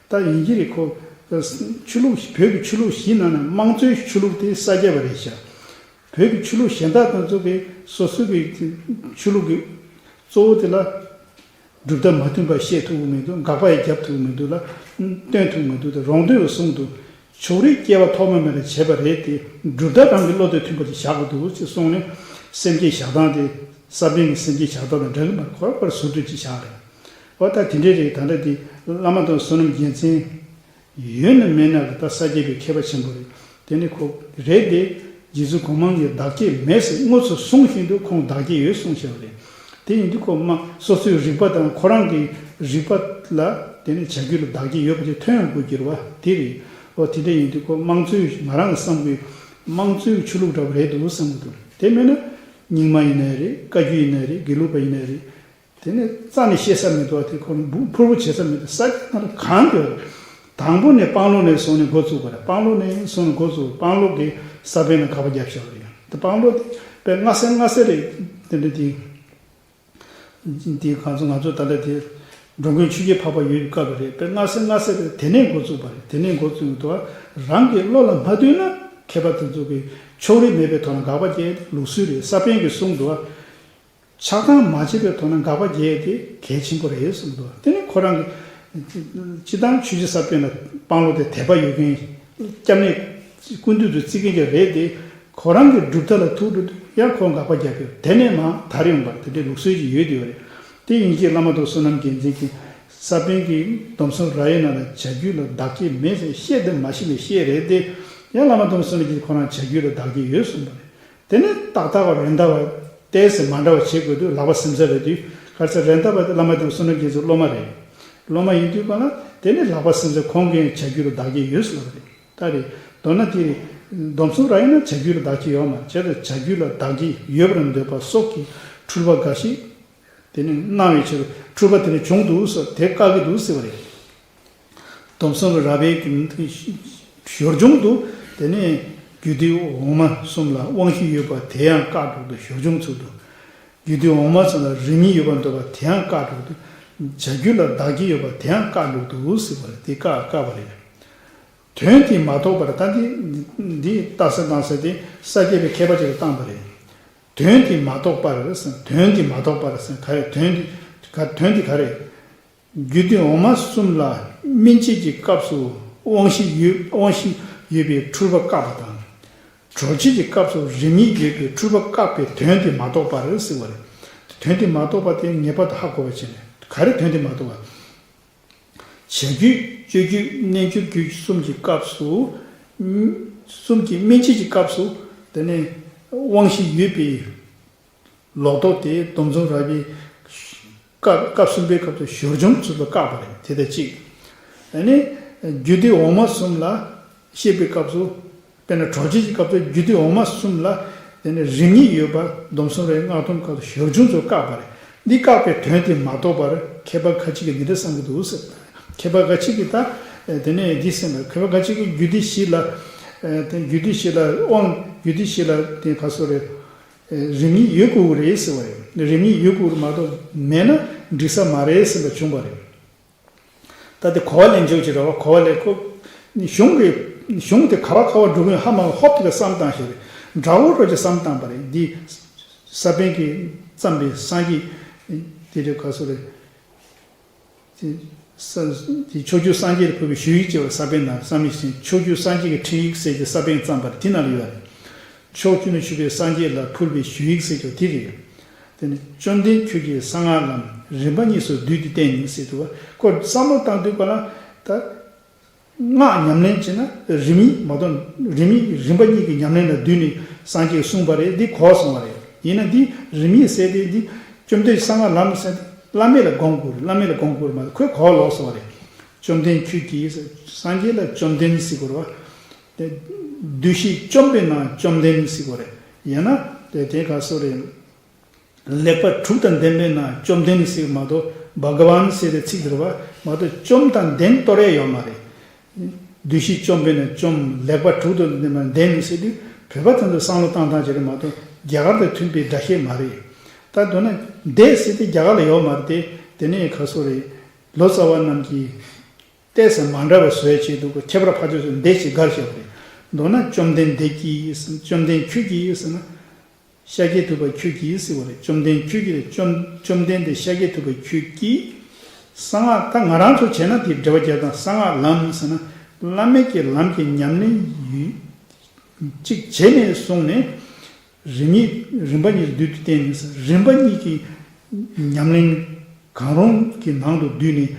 ད་ཡིན་གྱི་རེད་ཁོ། ཆོས་ལུགས་བོད་ཀྱི་ཆོས་ལུགས་བཞི་ནང་ནས་དམངས་གཙོའི་ཆོས་ལུགས་དེ་ས་སྐྱ་པ་རེད་ཤག་བོད་ཀྱི་ཆོས་ལུགས་གཞན་དག་དང་མཚུངས་པའི་སོ་སོའི་གི་ཆོས་ལུགས་ཀྱི་གཙོ་བོ་དེ་ལ་ གྲུབ་མཐའ་མ་མཐུན་པ་བཤད་ཐུབ་ཀྱི་མི་འདུག་དགག་པ་ཡང་རྒྱབ་ཐུབ་ཀྱི་མི་འདུག་ལ། སྟོན་ཐུབ་ཀྱི་མི་འདུག་དེ་རོང་སྟོན་པས་གསུངས་འདུག་ཕྱོགས་རིས་སྐྱེ་བ་ཐོག་མ་མེད་ལ་བྱས་པ་རེད་དེ། གྲུབ་མཐའ་རང་གི་བློ་དང་མཐུན་པ་ཅིག་བཞག་དགོས་འདུག་ཅེས་གསུངས་ནས། སེམས་བསྐྱེད་བཞག་སྟངས་དེ་ས་པཎ་གྱི་སེམས་བསྐྱེད་བཞག་སྟངས་དང་འདྲ་གི་མ་རེད། ཁོ་རང་ཁོ་རང་ཟུར་དུ་ཅིག་བཞག་རེད། འོ་ད་དེ་འདྲས་རེད། ད་ལྟ་དེ་བླ་མ་དང་བསོད་ནམས་རྒྱལ་མཚན་ཡོད་ན་མེད་ན་གི་ད་ས་སྐྱེས་པའི་མཁས་པ་ཆེན་པོ་རེད། དེ་ནི་ཁོ་རེད་དེ། རྗེ་བཙུན་གོང་མ་གིས་བདག་བསྐྱེད་མེད་ཟེར་དངོས་སུ་གསུངས་བཞིན་དུ་ཁོང་བདག་བསྐྱེད་ཡོད་གསུངས་བཞག་པ་རེད། དེ་ཡིན་དུས་ཁོ་མ་སོ་སོའི་རིག་པ་དང་ཁོ་རང་གི་རིག་པ་ལ་དེ་ནི་བྱ་རྒྱུད་ལ་བདག་བསྐྱེད་ཡོད་པ་དེ་ཐོན་ཡོང་དགོས་ཀྱི་རེད་བ། དེ་རེད། འོ་དེ་འདྲ་ཡིན་དུས་ཁོ་དམངས་གཙོའི་ང་རང་གི་བསམ་གྱི་དམངས་གཙོའི་ཆོས་ལུགས་འདྲ་བ་རེད་འདུག་བསམ་གྱི་འདུག་དེ་མིན་ན་རྙིང་མ་ཡིན་ནའི་རེད། བཀའ་བརྒྱུད་ཡིན་ནའི་རེད། དགེ་ལུགས་པ་ཡིན་ནའི་རེད། དེ་ནས་རྩ་ནས་བཤད་ས་མི་འདུག་དེ་ཁོ་ཕུར་བུ་བྱེད་ས་མི་འདུག་ས་སྐྱ་ནང་ལ་གང་ཡོད། དང་པོ་ནས་སྤང་ལོ་ནས་བཟུང་ནས་འགོ་བཙུགས་པ་རེད། སྤང་ལོ་ནས་བཟུང་ནས་འགོ་བཙུགས། སྤང་ལོ་གི་ས་པཎ་ལ་དགག་པ་བརྒྱབ་བཞག་པ་རེད། དེ་སྤང་ལོ་དེ་དཔེ་སྔ་སེ་སྔ་སེ་རེད། དེ་འདྲ་དེ་དེ་གང་ཚོ་ང་ཚོ་ད་ལྟ་དེ་འགྲོ་མགོན་ཆོས་རྒྱལ་འཕགས་པ་ཡོད་པའི་སྐབས་རེད། དཔེ་སྔ་སེ་སྔ་སེ་རེད། དེ་ནས་འགོ་བཙུགས་པ་རེད། དེ་ནས་འགོ་བཙུགས་འདུག་རང་གི་བློ་ལ་མ་ལྟོས་ན་མཁས་པ་དེ་ཚོ་གི་ཕྱོགས་རིས་མེད་པའི་ཐོག་ནས་དགག་པ་བརྒྱབ། ལུགས་སྲོལ་རེད། ས་པཎ་གྱིས་གསུངས་འདུག་ཆགས་སྡང་མ་བྱས་པའི་ཐོག་ནས་དགག་པ་རྒྱག་ཡས་དེ་གལ་ཆེན་པོ་རེད་གསུངས་འདུག་དེ་ནི་ཁོ་རང་གི་སྤྱིར་བཏང་ཆོས་རྗེ་ས་པཎ་ལ་སྤང་ལོ་དེ་དད་པ་ཡོད་མཁན། སྐྱབས་གནས་ཀུན་འདུས་སུ་བརྩི་མཁན་ཅིག་རེད་དེ། ཁོ་རང་གི་གྲུབ་མཐའ་ལ་ཐུག་འགྲོ་དུས་ཡང་ཁོ་དགག་པ་རྒྱག་གི་རེད། དེ་ནས་མར་དར་ཡོང་བ་དེ་འདྲའི་ལུགས་སྲོལ་ཅིག་ཡོད་དེ་ཡོད་རེད། དེ་ཡིན་གྱི་བླ་མ་དང་བསོད་ནམས་རྒྱལ་མཚན་གྱིས་ས་པཎ་གྱིས་སྡོམ་གསུམ་རབ་དབྱེ་ནང་ལ་བྱ་རྒྱུད་ལ་བདག་བསྐྱེད་མེད་ཟེར་བཤད་དེ་མ་ཤེས་ནས་བཤད་རེད་དེ། ཡང་བླ་མ་དང་བསོད་ནམས་རྒྱལ་མཚན་ཁོ་རང་བྱ་རྒྱུད་ལ་བདག་བསྐྱེད་ཡོད་གསུངས་པ་རེད། དེ་ནས་ཏག་ཏག་རེད་མདའ་བ་ཏོག་ཙམ་མ་འདྲ་བ་བྱེད་དགོས་དུས་ལག་པ་སེམས་ས་རེད་དུས། ག་རེ་ཟེར། རེད་མདའ་བ་དེ་བླ་མ་དང་བསོད་ནམས་རྒྱལ་མཚན་སློབ་མ་རེད། སློབ་མ་ཡིན་དུས་ག་ལ་དེ་ནས་ལག་པ་སེམས་ས་ཁོང་གིས་བྱ་རྒྱུད་ལ་བདག་བསྐྱེད་ཡོད་ཟེར་བ་རེད། ད་རེད། མདོར་ན་དེ་རེད། སྡོམ་གསུམ་རབ་དབྱེ་ན་བྱ་རྒྱུད་ལ་བདག་བསྐྱེད་ཡོད་མ་རེད། བྱས་ཙང་བྱ་རྒྱུད་ལ་བདག་བསྐྱེད་ཡོད་པར་འདོད་པ་སོགས་ཀྱི་འཁྲུལ་པ་འགའ་ཞིག་དེ་ནས་སྣང་བའི་ཕྱིར་འཁྲུལ་པ་དེ་ནི་བྱུང་འདུག་ཟེར། དེ་བཀག་གི་འདུག་ཟེར་བ་རེད། སྡོམ་གསུམ་གྱི་རབ་དབྱེ་གི་ཞོར་འབྱུང་དུ་དེ་ནས་རྒྱུད་སྡེ་འོག་མ་གསུམ་ལ་དབང་ཤེས་ཡོད་པ་དེ་ཡང་བཀག་འགྲོ་འདུག་ཞོར་འབྱུང་ཚུལ་དུ། རྒྱུད་སྡེ་འོག་མ་གསུམ་ལ་རིམ་གཉིས་ཡོད་པར་འདོད་པ་དེ་ཡང་བཀག་འགྲོ་འདུག་བྱ་རྒྱུད་ལ་བདག་བསྐྱེད་ཡོད་པ་དེ་ཡང་བཀག་འགྲོ་འདུག་ཟེར་བ་རེད། དེ་བཀག་བཀག་པ་རེད། དོན་དེ་མ་རྟོགས་པར། ད་འདི་འདི་རྟགས་གསལ་བཏང་ས་དེ་ས་སྐྱ་པའི་མཁས་པ་ཅིག་ལ་བཏང་པ་རེད། དོན་དེ་མ་རྟོགས་པར་ཟེར། དོན་དེ་མ་རྟོགས་པར་ཟེར་ག་རེ། དོན་དེ་ག་དོན་དེ་ག་རེ། རྒྱུད་སྡེ་འོག་མ་གསུམ་ལ་སྨིན་བྱེད་ཀྱི་སྐབས་སུ་དབང་ཤེས་ཡོད། དབང་ཤེས་ཡོད་པའི་འཁྲུལ་པ་བཀག་པ་དང་། གྲོལ་བྱེད་ཀྱི་སྐབས་སུ་རིམ་གཉིས་ཡོད་པའི་འཁྲུལ་པ་བཀག་པའི་དོན་དེ་མ་རྟོགས་པར་ཟེར་བ་རེད། དོན་དེ་མ་རྟོགས་པ་དེ་ངེས་པར་དུ་ཧ་གོ་བ་བྱས་ནས། ག་རེ་དོན་དེ་མ་རྟོགས་པ། བྱ་རྒྱུད་སྤྱོད་རྒྱུད་རྣལ་འབྱོར་རྒྱུད་གསུམ་གྱི་སྐབས་སུ། གསུམ་གྱི་སྨིན་བྱེད་ཀྱི་སྐབས་སུ་དེ་ནས་དབང་ཤེས་ཡོད་པའི་ལོག་རྟོག་དེ་སྡོམ་བཟུང་རབ་དབྱེ་སྐབས་སྐབས་གསུམ་པའི་སྐབས་སུ་ཞོར་འབྱུང་ཚུལ་དུ་བཀག་པ་རེད། དེ་དང་གཅིག་དེ་ནས་རྒྱུད་སྡེ་འོག་མ་གསུམ་ལ་བཤད་པའི་སྐབས་སུ། དཔེར་ན་གྲོལ་བྱེད་ཀྱི་སྐབས་སུ་རྒྱུད་སྡེ་འོག་མ་གསུམ་ལ་དེ་ནས་རིམ་གཉིས་ཡོད་པ་སྡོམ་གསུམ་རབ་དབྱེ་སྔགས་སྡོམ་སྐབས་སུ་ཞོར་འབྱུང་ཚུལ་བཀག་པ་རེད། འདི་བཀག་པའི་དོན་དེ་མ་རྟོགས་པར་མཁས་པ་ཁ་ཅིག་གིས་འདི་འདྲ་བསམ་གྱི་འདུག་ཟེར། མཁས་པ་ཁ་ཅིག་གིས་ད་དེ་ནས་འདི་སེམས་ལ། མཁས་པ་ཁ་ཅིག་གིས་རྒྱུད་སྡེ་བཞི་ལ་དེ་རྒྱུད་སྡེ་བཞི་ལ་དབང་། རྒྱུད་སྡེ་བཞི་ལ་དེ་ག་སོ་རེད། རིམ་གཉིས་ཡོད་དགོས་ཀྱི་རེད་ཟེར་བ་རེད། རིམ་གཉིས་ཡོད་དགོས་ཀྱི་རེད་མ་གཏོགས་མེད་ན་འགྲིག་ས་མ་རེད་ཟེར་བ་བྱུང་བ་རེད། ད་དེ་གོ་བ་ལེན་ཕྱོགས་ཅིག་རེད་བ། གོ་བ་ལེན་ཁོ། གཞུང་གི་གཞུང་དེ་ག་བ་ག་བ་འགྲོ་གི་ཡོད་ཧ་མ་གོ། ཧོབ་དེ་ག་བསམ་བཏང་ཞིག་རེད། འདྲ་བོ་རོ་ཅིག་བསམ་བཏང་པ་རེད། འདི་ས་པཎ་གྱིས་བརྩམས་པའི་སངས་རྒྱས་དེ་རེད། ག་སོ་རེད། དེ་ས་དེ་ཕྱོགས་བཅུའི་སངས་རྒྱས་ལ་ཕུལ་བའི་ཞུ་ཡིག་ཅེས་པ། ས་པཎ་དང་བསམ་ཡས་ཤིང་ཕྱོགས་བཅུའི་སངས་རྒྱས་ཀྱི་ཁྲིད་ཡིག་ཟེར་གྱི་ས་པཎ་བརྩམས་པ་རེད། དེ་ནང་ལ་ཡོད་རེད། ཕྱོགས་བཅུ་ན་བཞུགས་པའི་སངས་རྒྱས་ལ་ཕུལ་བའི་ཞུ་ཡིག་ཟེར་གྱི་དེ་རེད། དེ་ནི་བཅོམ་ལྡན་ཁྱོད་ཀྱིས་གསང་སྔགས་ལམ་རིམ་པ་གཉིས་སུ་བསྡུས་ཏེ་བསྟན་ནས་ཟེར་འདུག་བ། ཁོ་བསམ་བློ་བཏང་དུས་ག་ལ་ད། སྔགས་ཉམས་ལེན་བྱས་ན་རིམ་གཉིས་མ་གཏོགས། རིམ་གཉིས་རིམ་པ་གཉིས་ཀྱི་ཉམས་ལེན་ལ་བསྡུས་ནས་སངས་རྒྱས་གསུངས་པ་རེད། འདི་གོ་སོང་བ་རེད། ཡིན་ན་འདི་རིམ་གཉིས་ཟེར་དེ་འདི་བཅོམ་ལྡན་གསང་སྔགས་ལམ་ཟེར་དེ་བླ་མེད་ལ་དགོངས་དགོས་རེད། བླ་མེད་ལ་དགོངས་དགོས་རེད་མ་གཏོགས་ཁོས་གོ་ལོག་སོང་བ་རེད། བཅོམ་ལྡན་ཁྱོད་ཀྱིས། སངས་རྒྱས་ལ་བཅོམ་ལྡན་ཟེར་དགོས་རེད་བ། དེ་བདུད་བཞི་བཅོམ་པའི་ནང་བཅོམ་ལྡན་ཟེར་དགོས་རེད། ཡང་ན་དེ་དེ་ག་སོ་རེད། ལེགས་པ་དྲུག་དང་ལྡན་པའི་ནང་བཅོམ་ལྡན་ཟེར་མ་གཏོགས་བྷ་ག་ཝན་ཟེར་བའི་ཚིག་དེ་རེད་བ། མ་གཏོགས་བཅོམ་དང་ལྡན་གཏོར་ཡས་ཡོད་མ་རེད། བདུད་བཞི་བཅོམ་པས་ན་བཅོམ། ལེགས་པ་དྲུག་དང་ལྡན་པ་ལྡན་ཟེར་དུས་བོད་པ་ཚོ་ཚོས་བསམ་བློ་བཏང་སྟངས་ཅིག་རེད་མ་གཏོགས་རྒྱ་གར་དང་མཐུན་པའི་སྒྲ་བཤད་མ་རེད། ད་མདོར་ན་འདས་ཟེར་དེ་རྒྱ་གར་ལ་ཡོད་མ་རེད་དེ། དེ་ནས་ག་སོ་རེད། ལོ་ཙཱ་བ་རྣམས་ཀྱིས་ཏོག་ཙམ་མ་འདྲ་བ་བཟོ་ཡས་ཆེད་དུ་ཁྱད་པར་ཕ་ཆོས་སུ་འདས་ཞེས་བགར་བཞག་པ་རེད། མདོར་ན་བཅོམ་ལྡན་འདས་ཀྱིས། བཅོམ་ལྡན་ཁྱོད་ཀྱིས་ཟེར་ན། ཤཱཀྱ་ཐུབ་པ་ཁྱོད་ཀྱིས་ཟེར་བ་རེད། བཅོམ་ལྡན་ཁྱོད་ཀྱིས་རེད། བཅོམ་བཅོམ་ལྡན་འདས་ཤཱཀྱ་ཐུབ་པ་ཁྱོད་ཀྱིས་ གསང་སྔགས་ད་ང་རང་ཚོ་བྱས་ན་དེ་འགྲེལ་པ་རྒྱག་སྟངས། གསང་སྔགས་ལམ་ཟེར་ན་བླ་མེད་ཀྱི་ལམ་གྱི་ཉམས་ལེན་ཡུལ་གཅིག་བྱས་ནས་བཟུང་ནས། རིམ་གཉིས་རིམ་པ་གཉིས་སུ་བསྡུས་ཏེ་བསྟན་ནས་ཟེར། རིམ་པ་གཉིས་ཀྱི་ཉམས་ལེན་གང་རུང་གི་ནང་དུ་བསྡུས་ནས་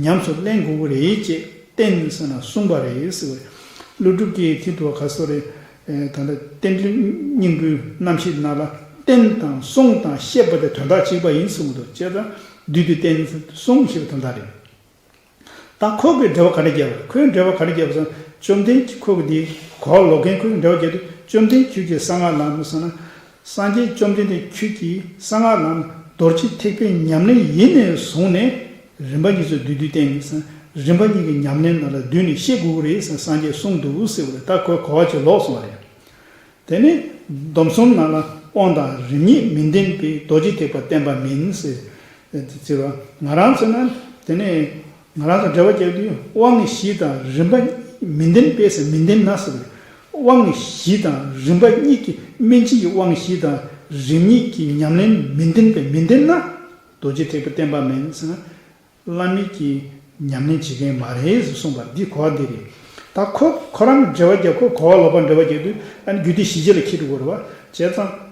ཉམས་སུ་ལེན་དགོས་ཀྱི་རེད་ཅེས་བསྟན་ཟེར་ན་གསུངས་པ་རེད་ཟེར་བ་རེད། ཀླུ་སྒྲུབ་ཀྱི་དེ་དུ་བ་ག་སོ་རེད། ད་ལྟ་རྟེན་འབྲེལ་སྙིང་པོའི་རྣམ་བཤད་ནང་ལ་བསྟན་དང་གསུངས་དང་བཤད་པ་དེ་དོན་དག་གཅིག་པ་ཡིན་གསུངས་འདུག་བྱས་ཙང་བསྡུས་ཏེ་བསྟན་གསུངས་ཞེས་པའི་དོན་དག་རེད། ད་ཁོ་གིས་འགྲེལ་པ་ག་འདྲ་བརྒྱབ་པ། ཁོས་འགྲེལ་པ་ག་འདྲ་བརྒྱབ་པ་ཟེར་ན། བཅོམ་ལྡན་ཁོ་གི་འདི་གོ་བ་ལོག་མཁན་ཁོ་གིས་འགྲེལ་པ་བརྒྱབ་དུས། བཅོམ་ལྡན་ཁྱོད་ཀྱིས་གསང་སྔགས་ལམ་ཟེར་ན། སངས་རྒྱས་བཅོམ་ལྡན་འདས་ཁྱོད་ཀྱིས་གསང་སྔགས་ལམ་རྡོ་རྗེ་ཐེག་པའི་ཉམས་ལེན་ཡིན་ནས་བཟུང་ནས་རིམ་པ་གཉིས་སུ་བསྡུས་བསྡུས་བསྟན་ནས་ཟེར། རིམ་པ་གཉིས་ཀྱི་ཉམས་ལེན་ནང་ལ་བསྡུས་ནས་བཤད་དགོས་ཀྱི་རེད་ཟེར་སངས་རྒྱས་གསུངས་འདུག་ཟེར་བ་རེད། ད་ཁོའི་གོ་བ་ཅིག་ལོག་སོང་བ་རེད། དེ་ནས་སྡོམ་གསུམ་ནང་ལ་དབང་དང་རིམ་གཉིས་མི་ལྡན་པས་རྡོ་རྗེ་ཐེག་པ་བསྟན་པ་མིན་ཟེར། ཟེར་བ་ང་རང་ཚོ་ན། དེ་ནས་ང་རང་ཚོ་འགྲེལ་པ་རྒྱག་དུས་དབང་བཞི་དང་རིམ་པ་མི་ལྡན་པས་ཟེར། མི་ལྡན་ན་ཟེར། དབང་བཞི་དང་རིམ་པ་གཉིས་ཀྱི་སྨིན་བྱེད་ཀྱི་དབང་བཞི་དང་རིམ་གཉིས་ཀྱི་ཉམས་ལེན་མི་ལྡན་པས། མི་ལྡན་ན་རྡོ་རྗེ་ཐེག་པ་བསྟན་པ་མིན་ཟེར་ན། བླ་མེད་ཀྱི་ཉམས་ལེན་བྱེད་མཁན་མ་རེད་ཟེར་གསུངས་པ་འདི་གོ་བ་འདི་རེད། ད་ཁོ་ཁོ་རང་གི་འགྲེལ་པ་རྒྱབ། ཁོ་གོ་བ་ལོག་པ་འགྲེལ་པ་རྒྱག་དུས་ཨ་ནི་རྒྱུད་སྡེ་བཞི་ཅིག་ལ་འཁྱེར་འགྲོ་དགོས་རེད་བ། བྱས་ཙང་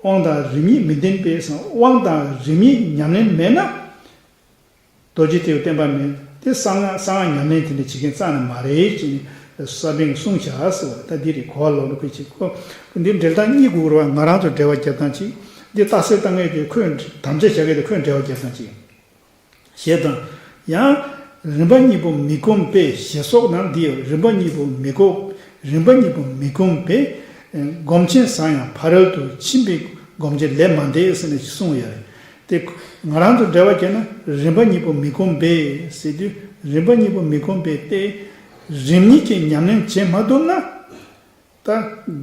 དབང་དང་རིམ་གཉིས་མི་ལྡན་པས་ཟེར། དབང་དང་རིམ་གཉིས་ཉམས་ལེན་མེད་ན་རྡོ་རྗེ་ཐེག་པ་བསྟན་པ་མིན། དེ་གསང་སྔགས་གསང་སྔགས་ཉམས་ལེན་དེ་འདྲ་བྱེད་མཁན་རྩ་ནས་མ་རེད་ཅེས་ནས་ས་པཎ་གྱིས་གསུངས་བཞག་ཟེར་བ། ད་འདི་རེད། གོ་བ་ལོག་ལོག་ཁོས་བྱེད། ཁོ་འདི་འགྲེལ་སྟངས་གཉིས་དགོས་རེད་བ། ང་རང་ཚོ་འགྲེལ་པ་རྒྱབ་སྟངས་གཅིག་འདི་རྟགས་གསལ་བཏང་མཁན་དེ་ཁོས་དམ་བཅའ་བཞག་མཁན་དེ་ཁོས་འགྲེལ་པ་རྒྱབ་སྟངས་གཅིག་ཞེས་དང་། ཡང་རིམ་པ་གཉིས་པོ་མི་སྒོམ་པས་ཞེས་སོགས་ནང་འདི་ཡང་རིམ་པ་གཉིས་པོ་མི་སྒོམ། རིམ་པ་གཉིས་པོ་མི་སྒོམ་པས་སྒོམ་ཆེན་བཟང་ཡང་ཕ་རོལ་ཏུ་ཕྱིན་པའི་སྒོམ་ཆེན་ལས་མ་འདས་ཟེར་ནས་གསུངས་ཡོད་རེད། དེ་ང་རང་ཚོ་འགྲེལ་པ་བྱས་ན་རིམ་པ་གཉིས་པོ་མི་སྒོམ་པས་ཟེར་དུས། རིམ་པ་གཉིས་པོ་མི་སྒོམ་པས་ཏེ། རིམ་གཉིས་ཀྱི་ཉམས་ལེན་བྱེད་མ་ཐུབ་ན། ད་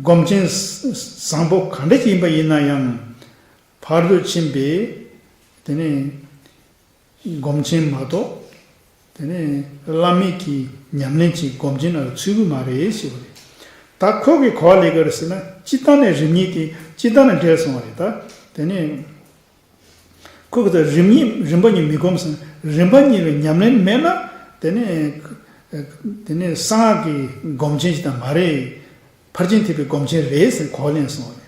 སྒོམ་ཆེན་བཟང་པོ་གང་འདྲ་ཞིག་ཡིན་པ་ཡིན་ན་ཡང་ཕར་དུ་ཕྱིན་པའི་དེ་ནས་སྒོམ་ཆེན་མ་གཏོགས། དེ་ནས་བླ་མེད་ཀྱི་ཉམས་ལེན་གྱི་སྒོམ་ཆེན་ལ་ཚུད་ཀྱི་མ་རེད་ཞེས་པ་རེད། ད་ཁོ་གི་གོ་བ་ལས་ཀ་རེད་ཟེར་ན། སྤྱིར་བཏང་ནས་རིམ་གཉིས་དེ་སྤྱིར་བཏང་ནས་འགྲེལ་སོང་བ་རེད། ད་དེ་ནས་ཁོ་གི་ད་རིམ་གཉིས་རིམ་པ་གཉིས་མི་སྒོམ་ཟེར། རིམ་པ་གཉིས་ལ་ཉམས་ལེན་མེད་ན་དེ་ནས་དེ་ནས་གསང་སྔགས་ཀྱི་སྒོམ་ཆེན་ཞིག་ད་མ་རེད། ཕར་ཕྱིན་ཐེག་པའི་སྒོམ་ཆེན་རེད་ཟེར་གོ་བ་ལེན་སོང་བ་རེད།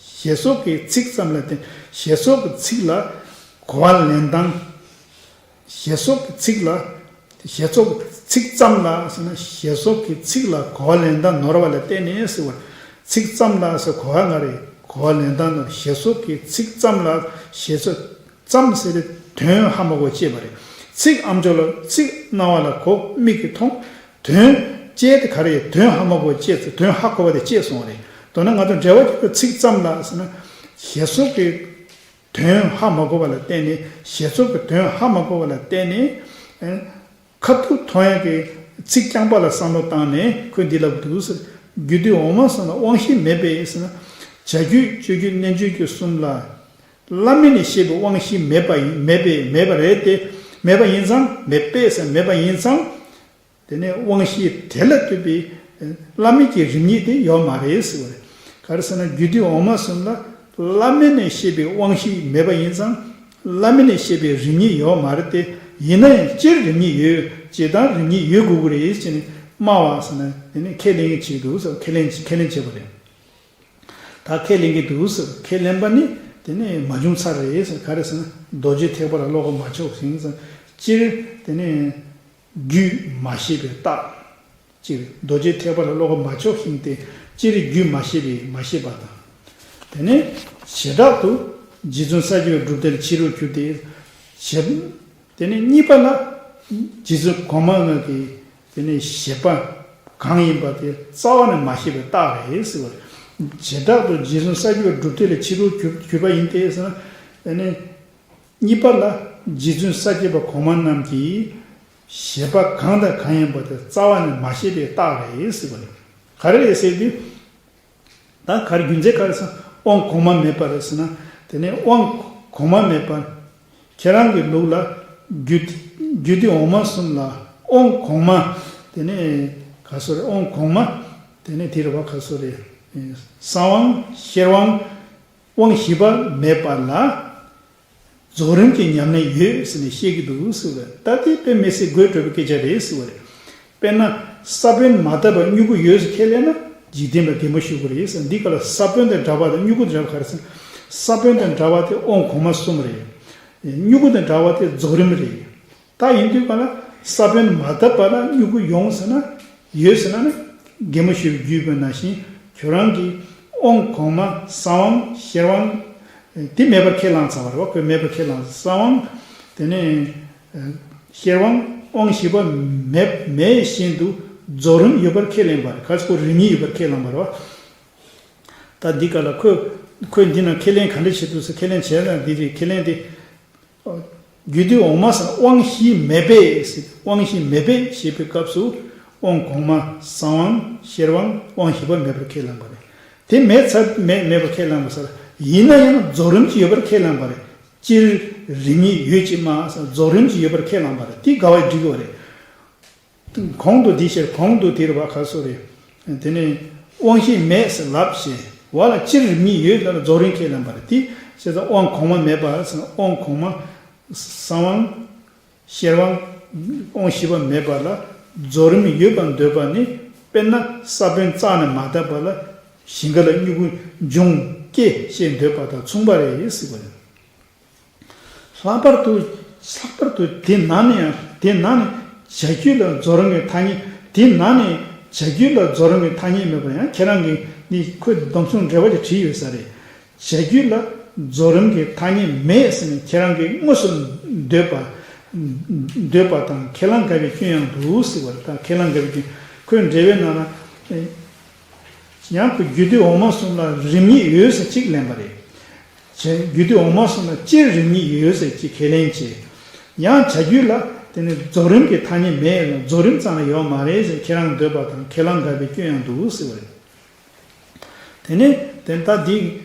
ཞེས་སོགས་ཀྱི་ཚིག་ཙམ་ལ་བརྟེན། ཞེས་སོགས་ཀྱི་ཚིག་ལ་གོ་བ་ལེན་སྟངས། ཞེས་སོགས་ཀྱི་ཚིག་ལ། ཞེས་སོགས་ཀྱི་ཚིག་ཙམ་ལ་ཟེར་ན། ཞེས་སོགས་ཀྱི་ཚིག་ལ་གོ་བ་ལེན་སྟངས་ནོར་བ་ལ་བརྟེན་ནས་ཟེར་བར། ཚིག་ཙམ་ལ་ཟེར་གོ་བ་ང་རེ་གོ་བ་ལེན་སྟངས་ནོར། ཞེས་སོགས་ཀྱི་ཚིག་ཙམ་ལ། ཞེས་སོགས་ཙམ་ཟེར་ཏེ་དོན་ཧ་མ་གོ་བ་སྐྱེས་པ་རེད། ཚིག་ཨམ་ཅོག་ལ། ཚིག་རྣ་བ་ལ་གོ། མིག་གིས་མཐོང་། དོན་སྐྱེས་ཏེ་ག་རེ་དོན་ཧ་མ་གོ་བ་སྐྱེས་ཚེ་དོན་ཧ་གོ་བ་དེ་སྐྱེས་སོང་བ་རེད། མདོར་ན་ང་ཚོ་འགྲེལ་པ་རྒྱག་པའི་ཚིག་ཙམ་ལ་ཟེར་ན། ཞེས་སོགས་ཀྱི་དོན་ཧ་མ་གོ་བ་ལ་བརྟེན་ནས། ཞེས་སོགས་ཀྱི་དོན་ཧ་མ་གོ་བ་ལ་བརྟེན་ནས། ཁ་ཐུག་མཐོང་ཡག་གི་ཚིག་རྐྱང་པ་ལ་བསམ་བློ་བཏང་ནས་ཁོས་འདི་ལབ་འདུག་ཟེར། རྒྱུད་སྡེ་འོག་མ་གསུམ་ལ་དབང་བཞི་མེད་པས་ཟེར་ན། བྱ་རྒྱུད་སྤྱོད་རྒྱུད་རྣལ་འབྱོར་རྒྱུད་གསུམ་ལ་བླ་མེད་ནས་བཤད་པའི་དབང་བཞི་མེད་པ་ཡིན། མེད་པས་མེད་པ་རེད་དེ། མེད་པ་ཡིན་ཙང་། མེད་པས་ཟེར་མེད་པ་ཡིན་ཙང་། དེ་ནས་དབང་བཞི་དེ་ལ་ལྟོས་པའི་བླ་མེད་ཀྱི་རིམ་གཉིས་དེ་ཡོད་མ་རེད་ཟེར་བ་རེད། ག་རེ་ཟེར་ན། རྒྱུད་སྡེ་འོག་མ་གསུམ་ལ་བླ་མེད་ནས་བཤད་པའི་དབང་བཞི་མེད་པ་ཡིན་ཙང་། བླ་མེད་ནས་བཤད་པའི་རིམ་གཉིས་ཡོད་མ་རེད་དེ། ཡིན་ན་ཡང་སྤྱིར་རིམ་གཉིས་ཡོད། སྤྱིར་བཏང་རིམ་གཉིས་ཡོད་དགོས་ཀྱི་རེད་ཅེས་ནས་སྨྲ་བ་ཟེར་ན། དེ་ནས་ཁས་ལེན་གྱི་ཆེད་དུ་ཟེར། ཁས་ལེན་ཁས་ལེན་བྱས་པ་རེད། ད་ཁས་ལེན་གྱི་འདུག་ཟེར། ཁས་ལེན་པ་ནི་དེ་ནས་མ་བྱུང་ཚར་རེད་ཟེར། ག་རེ་ཟེར་ན། རྡོ་རྗེ་ཐེག་པར་བློ་ཁོག་མ་ཆོག་ཞིང་ཟེར། སྤྱིར་དེ་ནས་རྒྱུད་མ་ཤེས་པའི་རྟགས། སྤྱིར་རྡོ་རྗེ་ཐེག་པར་བློ་ཁོག་མ་ཆོག་ཞིང་སྟེ། སྤྱིར་རྒྱུད་མ་ཤེས་པའི་མ་ཤེས་པ་དང་། དེ་ནས་བྱེ་བྲག་ཏུ་རྗེ་བཙུན་ས་སྐྱ་པའི་སྒྲུབ་སྡེར་ཕྱི་རོལ་གྱུར་ཏེ། བྱེ་དེ་ནས་གཉིས་པ་ལ་རྗེ་བཙུན་གོང་མ་ལྔ་གི་དེ་ནས་བཞེད་པ་གང་ཡིན་པ་དེ་རྩ་བ་ནས་མ་ཤེས་པའི་རྟགས་རེད་ཟེར་བ་རེད། བྱེ་བྲག་ཏུ་རྗེ་བཙུན་ས་སྐྱ་པའི་སྒྲུབ་སྡེ་ལས་ཕྱི་རོལ་གྱུར་གྱུར་པ་ཡིན་ཏེ་ཟེར་ན། དེ་ནས་གཉིས་པ་ལ་རྗེ་བཙུན་ས་སྐྱ་པ་གོང་མ་རྣམས་ཀྱིས་བཞེད་པ་གང་དང་གང་ཡིན་པ་དེ་རྩ་བ་ནས་མ་ཤེས་པའི་རྟགས་རེད་ཟེར་བ་རེད། ག་རེ་རེད་ཟེར་དུས། ད་ག་རེ་རྒྱུ་མཚན་ག་རེ་ཟེར། དབང་གོང་མ་མེད་པ་རེད་ཟེར་ན། དེ་ནས་དབང་གོང་མ་མེད་པ། ཁྱེད་རང་གི་ལུགས་ལ་རྒྱུད་རྒྱུད་སྡེ་འོག་མ་གསུམ་ལ་དབང་གོང་མ། དེ་ནས་ག་སོ་རེད། དབང་གོང་མ། དེ་ནས་དེ་རེད་བ། ག་སོ་རེད། གསང་དབང་ཤེར་དབང་། དབང་བཞི་པ་མེད་པ་ལ། རྫོགས་རིམ་གྱི་ཉམས་ལེན་ཡོད་ཟེར་ནས་བཤད་ཀྱི་འདུག་ཟེར་བ་རེད། ད་དེ་དཔེ་མི་སྲིད་དགོད་བྲོ་བའི་སྐད་ཆ་རེད་ཟེར་བ་རེད། དཔེར་ན་ས་བོན་མ་བཏབ་པར་མྱུ་གུ་ཡོད་ཟེར་ཁས་ལེན་ན་འཇིག་རྟེན་པ་གད་མོ་ཤོར་གྱི་རེད་ཟེར། འདི་ག་ལ་ས་བོན་དང་འདྲ་བ་དང་མྱུ་གུ་དང་འདྲ་བ་ག་རེ་ཟེར། ས་བོན་དང་འདྲ་བ་དེ་དབང་གོང་མ་གསུམ་རེད། མྱུ་གུ་དང་འདྲ་བ་དེ་རྫོགས་རིམ་རེད། ད་ཡིན་དུས་ག་ལ་ས་བོན་མ་བཏབ་པ་ལ་མྱུ་གུ་ཡོང་ཟེར་ན། ཡོད་ཟེར་ན་ནི་གད་མོ་ཤོར་བའི་རྒྱུ་ཡིན་པ་ནང་བཞིན་ཁྱོད་རང་གི་དབང་གོང་མ་གསང་དབང་ཤེར་དབང་དེ་མེད་པར་ཁས་བླངས་ཚར་བ་རེད་བ། ཁོས་མེད་པར་ཁས་བླངས། གསང་དབང་དེ་ནས་ཤེར་དབང་དབང་བཞི་པ་མེད་མེད་བཞིན་དུ་རྫོགས་རིམ་ཡོད་པར་ཁས་ལེན་པ་རེད། ག་ཚོད་ཁོ་རིམ་གཉིས་ཡོད་པར་ཁས་བླངས་པ་རེད་བ། ད་འདི་ག་ལ་ཁོས་ཁོས་འདི་ན་ཁས་ལེན་ག་འདྲ་བྱེད་འདུག་ཟེར། ཁས་ལེན་བྱས་ན་འདི་རེད། ཁས་ལེན་དེ། རྒྱུད་སྡེ་འོག་མ་ཟེར་དབང་བཞི་མེད་པས་ཟེར། དབང་བཞི་མེད་པས་ཞེས་པའི་སྐབས་སུ་དབང་གོང་མ་གསང་དབང་ཤེར་དབང་དབང་བཞི་པ་མེད་པར་ཁས་བླངས་པ་རེད། དེ་མེད་ཚར་མེད་མེད་པར་ཁས་བླངས་པ་ཟེར། ཡིན་ན་ཡང་རྫོགས་རིམ་གྱི་ཡོད་པར་ཁས་བླངས་པ་རེད། སྤྱིར་རིམ་གཉིས་ཡོད་ཅེས་མ་ཟེར། རྫོགས་རིམ་གྱི་ཡོད་པར་ཁས་བླངས་པ་རེད། དེ་དགའ་བའི་འགྲིག་གི་རེད། གོང་དུ་འདི་ཕྱིར་གོང་དུ་དེ་རུ་བ་ཁ་སོ་རེ། དེ་ནས་དབང་ཤེས་མེད་ཟེར་ལབ་ཞེས་བ་ལ་སྤྱིར་རིམ་གཉིས་ཡོད་ལ་རྫོགས་རིམ་ཁས་ལེན་པ་རེད། དེ་བྱས་ཙང་དབང་གོང་མ་མེད་པ་ཟེར། དབང་གོང་མ་གསང་དབང་ཤེར་དབང་དབང་བཞི་པ་མེད་པ་ལ་རྫོགས་རིམ་ཡོད་པར་འདོད་པ་ནི། དཔེར་ན་ས་བོན་རྩ་ནས་མ་བཏབ་པ་ལ་ཞིང་ཁ་ལ་མྱུ་གུ་འབྱུང་སྐྱེ་ཞེས་འདོད་པ་དང་མཚུངས་པ་རེད་ཟེར་བ་རེད། ལྷག་པར་དུ། ལྷག་པར་དུ་དེ་ན་ནི་ཡང་དེ་ན་ནི་བྱ་རྒྱུད་ལ་རྫོགས་རིམ་གྱི་ཐ་སྙད། དེ་ན་ནི་བྱ་རྒྱུད་ལ་རྫོགས་རིམ་གྱི་ཐ་སྙད་མེད་པར་ཡང་ཁྱེད་རང་གིས་ནི་ཁོའི་སྡོམ་གསུམ་འགྲེལ་པ་ཅིག་བྲིས་ཡོད་ས་རེད། བྱ་རྒྱུད་ལ་རྫོགས་རིམ་གྱི་ཐ་སྙད་མེད་ཟེར་ནས་ཁྱེད་རང་གིས་དངོས་སུ་འདོད་པ། འདོད་པ་དང་ཁས་བླངས་དགའ་བའི་སྐྱོན་ཡང་འདུག་ཟེར་བ་རེད། ད་ཁས་བླངས་དགའ་བའི་སྐྱོན། ཁོའི་འགྲེལ་པའི་ནང་ན། ཡང་ཁོ་རྒྱུད་སྡེ་འོག་མ་གསུམ་ལ་རིམ་གཉིས་ཡོད་ཟེར་གཅིག་ལེན་པ་རེད། བྱས། རྒྱུད་སྡེ་འོག་མ་གསུམ་ལ་སྤྱིར་རིམ་གཉིས་ཡོད་ཟེར་གཅིག་ཁས་ལེན་བྱས། ཡང་བྱ་རྒྱུད་ལ་དེ་ནི་རྫོགས་རིམ་གྱི་ཐ་སྙད་མེད་ལ་རྫོགས་རིམ་ཙམ་ལ་ཡོད་མ་རེད་ཟེར་ཁྱེད་རང་འདོད་པ་དང་ཁས་བླངས་དགའ་བའི་སྐྱོན་ཡང་འདུག་ཟེར་བ་རེད། དེ་ནི་དེ་ད་འདི་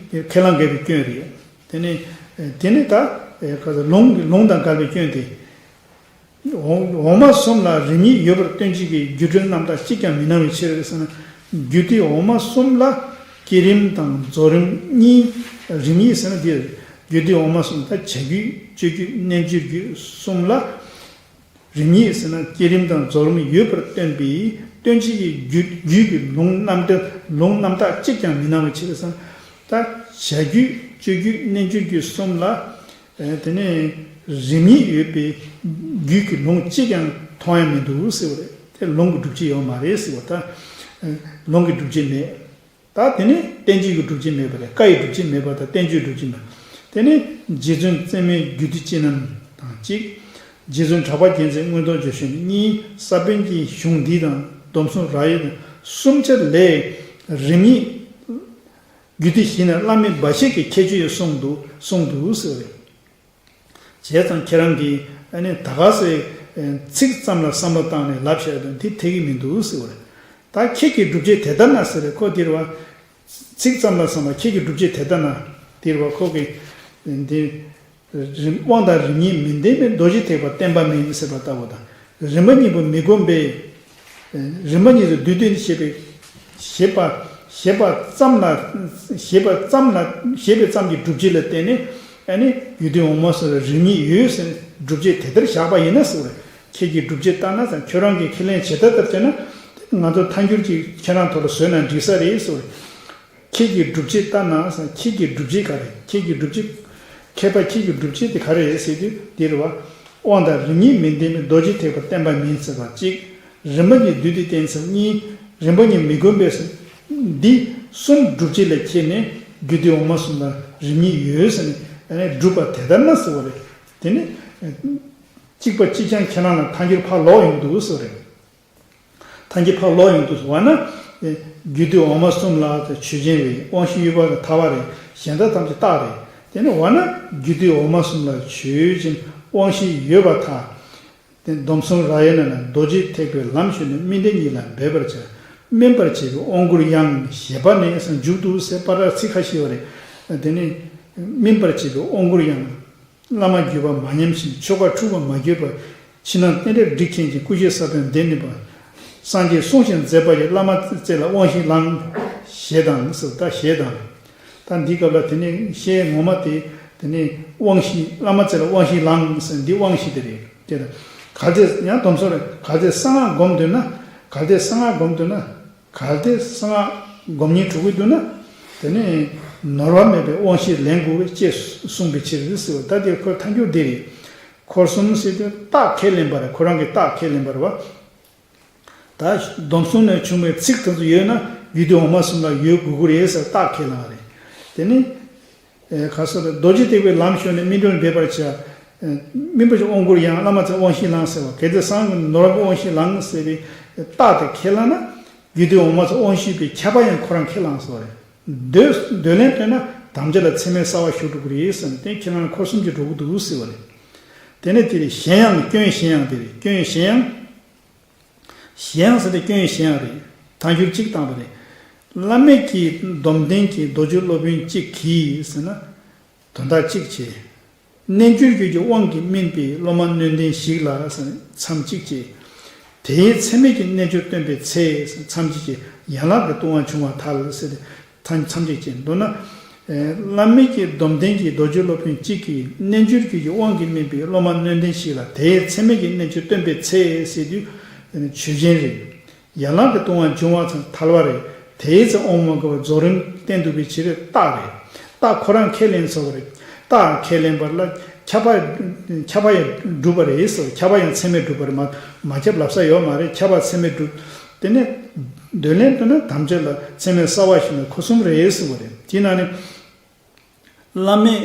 ཁས་བླངས་དགའ་བའི་སྐྱོན་རེད། དེ་ནི་དེ་ནི་ད་ལུང་ལུང་དང་འགལ་བའི་སྐྱོན་ཏེ། འོག་འོག་མ་གསུམ་ལ་རིམ་གཉིས་ཡོད་པར་སྟོན་བྱེད་ཀྱི་རྒྱུ་འབྲས་རྣམ་དག་གཅིག་ཀྱང་མི་སྣང་བའི་ཕྱིར་ཟེར་ན། རྒྱུད་སྡེ་འོག་མ་གསུམ་ལ་བསྐྱེད་རིམ་དང་རྫོགས་རིམ་གཉིས། རིམ་གཉིས་ཟེར་ན་འདིར་རྒྱུད་སྡེ་འོག་མ་གསུམ་ད་བྱ་རྒྱུད་སྤྱོད་རྒྱུད་རྣལ་འབྱོར་རྒྱུད་གསུམ་ལ། རིམ་གཉིས་ཟེར་ན་བསྐྱེད་རིམ་དང་རྫོགས་རིམ་ཡོད་པར་སྟོན་པའི་སྟོན་བྱེད་ཀྱི་རྒྱུད་རྒྱུད་ཀྱི་ལུང་རྣམ་འགྲེལ་ལུང་རྣམ་དག་གཅིག་ཀྱང་མི་སྣང་བའི་ཕྱིར་ཟེར་ན། ད་བྱ་རྒྱུད་སྤྱོད་རྒྱུད་རྣལ་འབྱོར་རྒྱུད་གསུམ་ལ། ཨེ། དེ་ནས་རིམ་གཉིས་ཡོད་པའི་རྒྱུད་ཀྱི་ལུང་གཅིག་ཀྱང་མཐོང་ཡ་མི་འདུག་ཟེར་བ་རེད། དེ་ལུང་གི་སྒྲུབ་བྱེད་ཡོད་མ་རེད་ཟེར་བ་ད། ཨེ། ལུང་གི་སྒྲུབ་བྱེད་མེད། ད་དེ་ནས་བསྟན་བཅོས་ཀྱི་སྒྲུབ་བྱེད་མེད་པ་རེད། བཀའ་ཡི་སྒྲུབ་བྱེད་མེད་པ་དང་བསྟན་བཅོས་སྒྲུབ་བྱེད་མེད། དེ་ནས་རྗེ་བཙུན་བརྩེགས་མའི་རྒྱུད་སྡེ་སྤྱི་རྣམ་དང་གཅིག་རྗེ་བཙུན་གྲགས་པ་རྒྱལ་མཚན་མངོན་རྟོགས་ལྗོན་ཤིང་གཉིས། ས་བོན་གྱི་གཞུང་འདི་དང་སྡོམ་གསུམ་རག་ཡོད་དང་གསུམ་ཆར་ལས་རིམ་གཉིས། རྒྱུད་སྡེ་བཞི་ནི་བླ་མེད་སྦ་བཞེད་ཀྱི་ཁྱད་ཆོས་གསུངས་འདུག་གསུངས་འདུག་ཟེར་བ་རེད། བྱས་ཙང་ཁྱེད་རང་གིས་ཨ་ནི་ད་ག་སེ་ཚིག་ཙམ་ལ་བསམ་བློ་བཏང་ནས་ལབ་བཤད་དང་དེ་འཐད་ཀྱི་མི་འདུག་ཟེར་བ་རེད། ད་ཁྱེད་ཀྱི་སྒྲུབ་བྱེད་དེ་ལྟར་ན་ཟེར་རེད། ཁོ་འདིར་བ། ཚིག་ཙམ་ལ་བསམ་པ་ཁྱེད་ཀྱི་སྒྲུབ་བྱེད་དེ་ལྟར་ན། འདིར་བ་ཁོ་གི་འདི། རིམ་དབང་དང་རིམ་གཉིས་མི་ལྡན་པའི་རྡོ་རྗེ་ཐེག་པ་བསྟན་པ་མིན་ཟེར་བ་ལྟ་བུ་དང་། རིམ་པ་གཉིས་པོ་མི་སྒོམ་པས། རིམ་པ་གཉིས་སུ་བསྡུས་ཏེ་ཞེས་པའི་ཞེས་པ་ཞེས་པ་ཙམ་ལ་ཞེས་པ་ཙམ་ལ་ཞེས་པའི་ཙམ་གྱི་སྒྲུབ་བྱེད་ལ་བརྟེན་ནས་ཨ་ནི་རྒྱུད་སྡེ་འོག་མ་སོགས་ལ་རིམ་གཉིས་ཡོད་ཟེར་སྒྲུབ་བྱེད་དེ་ལྟར་བཞག་པ་ཡིན་ན་ཟེར་བ་རེད། ཁྱེད་ཀྱི་སྒྲུབ་བྱེད་ལྟར་ན་ཙང་ཁྱོད་རང་གིས་ཁས་ལེན་བྱེད་ཐབས་ལྟར་བྱས་ན་ང་ཚོ་ཐལ་འགྱུར་གྱིས་ཁྱེད་རང་ཐོག་ལ་བཟོས་ན་འགྲིག་ས་རེད་ཟེར་བ་རེད། ཁྱེད་ཀྱི་སྒྲུབ་བྱེད་ལྟར་ན་ཟེར། ཁྱེད་ཀྱི་སྒྲུབ་བྱེད་ག་རེ། ཁྱེད་ཀྱི་སྒྲུབ་བྱེད། མཁས་པ་ཁྱེད་ཀྱི་སྒྲུབ་བྱེད་དེ་ག་རེ་རེད་ཟེར་དུས་འདིར་བ། དབང་དང་རིམ་གཉིས་མི་ལྡན་པའི་རྡོ་རྗེ་ཐེག་པ་བསྟན་པ་མིན་ཟེར་བ་གཅིག་རིམ་པ་གཉིས་བསྡུས་ཏེ་བསྟན་ཟེར་གཉིས། རིམ་པ་གཉིས་མི་སྒོམ་པས་ཟེར། འདི་གསུམ་སྒྲུབ་བྱེད་ལ་ཁྱེར་ནས་རྒྱུད་སྡེ་འོག་མ་གསུམ་ལ་རིམ་གཉིས་ཡོད་ཟེར་ནས་ཨ་ནི་སྒྲུབ་པ་དེ་ལྟར་ན་ཟེར་བ་རེད། དེ་ནི། གཅིག་པ་གཅིག་རྐྱང་ཁྱེད་རང་ལ་ཐལ་འགྱུར་ཕར་ལོག་ཡོང་གི་འདུག་ཟེར་བ་རེད། ཐལ་འགྱུར་ཕར་ལོག་ཡོང་དུས་བ་ན། རྒྱུད་སྡེ་འོག་མ་གསུམ་ལ་ཆོས་ཅན་རེད། དབང་ཤེས་ཡུལ་པ་དང་ཐལ་བ་རེད། གཞན་དག་ཐམས་ཅད་རྟགས་རེད། དེ་ནི་བ་ན་རྒྱུད་སྡེ་འོག་མ་གསུམ་ལ་ཆོས་ཅན་དབང་ཤེས་ཡོད་པར་ཐལ། དེ་སྡོམ་གསུམ་ར་ཡ་ན་ན་རྡོ་རྗེ་ཐེག་པའི་ལམ་ཞུགས་ནས་སྨིན་གྲོལ་གཉིས་ལ་འབད་པར་བྱ། སྨིན་པར་བྱེད་པའི་དབང་བསྐུར་ཡང་ཞེས་པ་ནས་འཇུག་ཏུ་ཟེར་པར་ཚིག་ཁ་ཤས་ཡོད་རེད། དེ་ནི་སྨིན་པར་བྱེད་པའི་དབང་བསྐུར་ཡང་། བླ་མ་བརྒྱུད་པ་མ་ཉམས་ཤིང་། ཆོ་ག་འཁྲུག་པ་མ་གྱུར་པ། ཕྱི་ནང་རྟེན་འབྲེལ་སྒྲིག་མཁན་གྱི། སྐུ་བཞིའི་ས་བོན་ལྡན་ནུས་པ། སངས་རྒྱས་བསྲུང་ཞིང་མཛད་པ་ཡི། བླ་མ་རྩེ་ལ་དབང་བཞི་བླང་། ཞེས་དང་ཟེར། ད་ཞེས་དང་། ད་འདི་སྐབས་ལ་དེ་ནས་ཞེས་ངོ་མ་དེ་ དེ་ནས་དབང་བཞི། བླ་མ་ཚེ་ལ་དབང་བཞི་བླངས་ཟེར། འདི་དབང་བཞི་དེ་རེད། དེ་ལ་གལ་ཏེ་ཡང་སྡོམ་གསུམ་རེད། གལ་ཏེ་གསང་སྔགས་སྒོམ་འདོད་ན། གལ་ཏེ་གསང་སྔགས་སྒོམ་འདོད་ན། གལ་ཏེ་གསང་སྔགས་སྒོམ་ཉེར་དྲུག་པོ་འདུག་ན། དེ་ནས་ནོར་བ་མེད་པའི་དབང་བཞི་ལེན་དགོས་པའི་ཅེས་གསུངས་པའི་ཕྱིར་ཟེར་བ། ད་དེ་ཁོ་ཐལ་འགྱུར་འདི་རེད། འཁོར་གསུམ་ཟེར་དུས་རྟགས་ཁས་ལེན་པ་རེད། ཁོ་རང་གི་རྟགས་ཁས་ལེན་པ་རེད་བ། ད་སྡོམ་གསུམ་ནས་བྱུང་བའི་ཚིག་དེ་ཚོ་ཡོད་ན་རྒྱུད་སྡེ་འོག་མ་གསུམ་ལ་ཡོད་དགོས་ཀྱི་རེད་ཟེར་རྟགས་ཁས་བླངས་རེད། དེ་ནི། ཨེ། ག་སོ་རེད། རྡོ་རྗེ་ཐེག་པའི་ལམ་ཞུགས་ནས་སྨིན་གྲོལ་འབེབས་པར་བྱ། ཨེ། སྨིན་པ་ཅིག་དབང་བསྐུར་ཡང་བླ་མ་ཚེ་དབང་བཞི་བླངས་ཟེར་བ། གལ་ཏེ་གསང་སྔགས་ནོར་བུ་དབང་བཞི་བླངས་ཟེར་བའི་རྟགས་དེ་ཁས་བླངས་ན། རྒྱུད་སྡེ་འོག་མ་ཚོ་དབང་བཞི་པའི་ཁྱབ་པ་ཡང་ཁོ་རང་ཁས་བླངས་ཟེར་བ་རེད། འདོད་འདོད་ལན་བཏོན་ན་དམ་བཅའ་ལ་ཚད་མའི་གསང་བ་ཞུགས་འགྲོ་གི་རེད་ཟེར་ནས། དེ་ཁྱེད་རང་འཁོར་གསུམ་གྱིས་འགྲོ་གི་འདུག་ཟེར་བ་རེད། དེ་ནས་དེ་རེད། གཞན་ཡང་། སྐྱོན་གཞན་ཡང་དེ་རེད། སྐྱོན་གཞན་ཡང་། གཞན་ཡང་ཟེར་ཏེ་སྐྱོན་གཞན་ཡང་རེད། ཐལ་འགྱུར་གཅིག་བཏང་བ་རེད། བླ་མེད་ཀྱི་སྡོམ་ལྡན་གྱི་རྡོ་རྗེ་སློབ་དཔོན་གཅིག་གིས་ཟེར་ན། དོན་དག་གཅིག་བྱས། རྣལ་འབྱོར་རྒྱུད་ཀྱི་དབང་གིས་སྨིན་པའི་སློབ་མ་སྣོད་ལྡན་ཞིག་ལ་ཟེར་ན། མཚམས་གཅིག་བྱས། དེའི་ཚད་མིན་གྱི་རྣལ་འབྱོར་སྟོན་པའི་ཚེ་ཟེར་ན། མཚམས་གཅིག་བྱས། ཡན་ལག་གི་ལྟུང་བ་བྱུང་བར་ཐལ་ཟེར་ཏེ། མཚམས་མཚམས་གཅིག་བྱས། མདོར་ན། ཨེ། བླ་མེད་ཀྱི་སྡོམ་ལྡན་གྱི་རྡོ་རྗེ་སློབ་དཔོན་གཅིག་གིས་རྣལ་འབྱོར་རྒྱུད་ཀྱི་དབང་གིས་སྨིན་པའི་སློབ་མ་སྣོད་ལྡན་ཞིག་ལ་དེའི་ཚད་མིན་གྱི་རྣལ་འབྱོར་སྟོན་པའི་ཚེ་ཟེར་དུས། ཨེ། ཆོས་ཅན་རེད། ཡན་ལག་གི་ལྟུང་བ་འབྱུང་བ་ཚང་ཐལ་བ་རེད། དེའི་ཚེ་དབང་མ་བསྐུར་བར་རྫོགས་རིམ་བསྟན་འདུག་པའི་ཕྱིར་རྟགས་རེད། རྟགས་ཁོ་རང་ཁས་ལེན་ཚར་བ་རེད། རྟགས་ཁས་ལེན་པ་ལ་ཁྱབ་པ། ཁྱབ་པ་ཡང་གྲུབ་པ་རེད་ཟེར། ཁྱབ་པ་ཡང་ཚད་མས་གྲུབ་པ་རེད། མ་མ་ཁྱབ་ལབ་ས་ཡོད་མ་རེད། ཁྱབ་པ་ཚད་མས་གྲུབ། དེ་ནས་འདོད་ལན་བཏོན་ན་དམ་བཅའ་ལ་ཚད་མའི་གསང་བ་ཞུགས་ནས་འཁོར་གསུམ་རེད་ཟེར་བ་རེད། དེ་ན་ནི། བླ་མེད་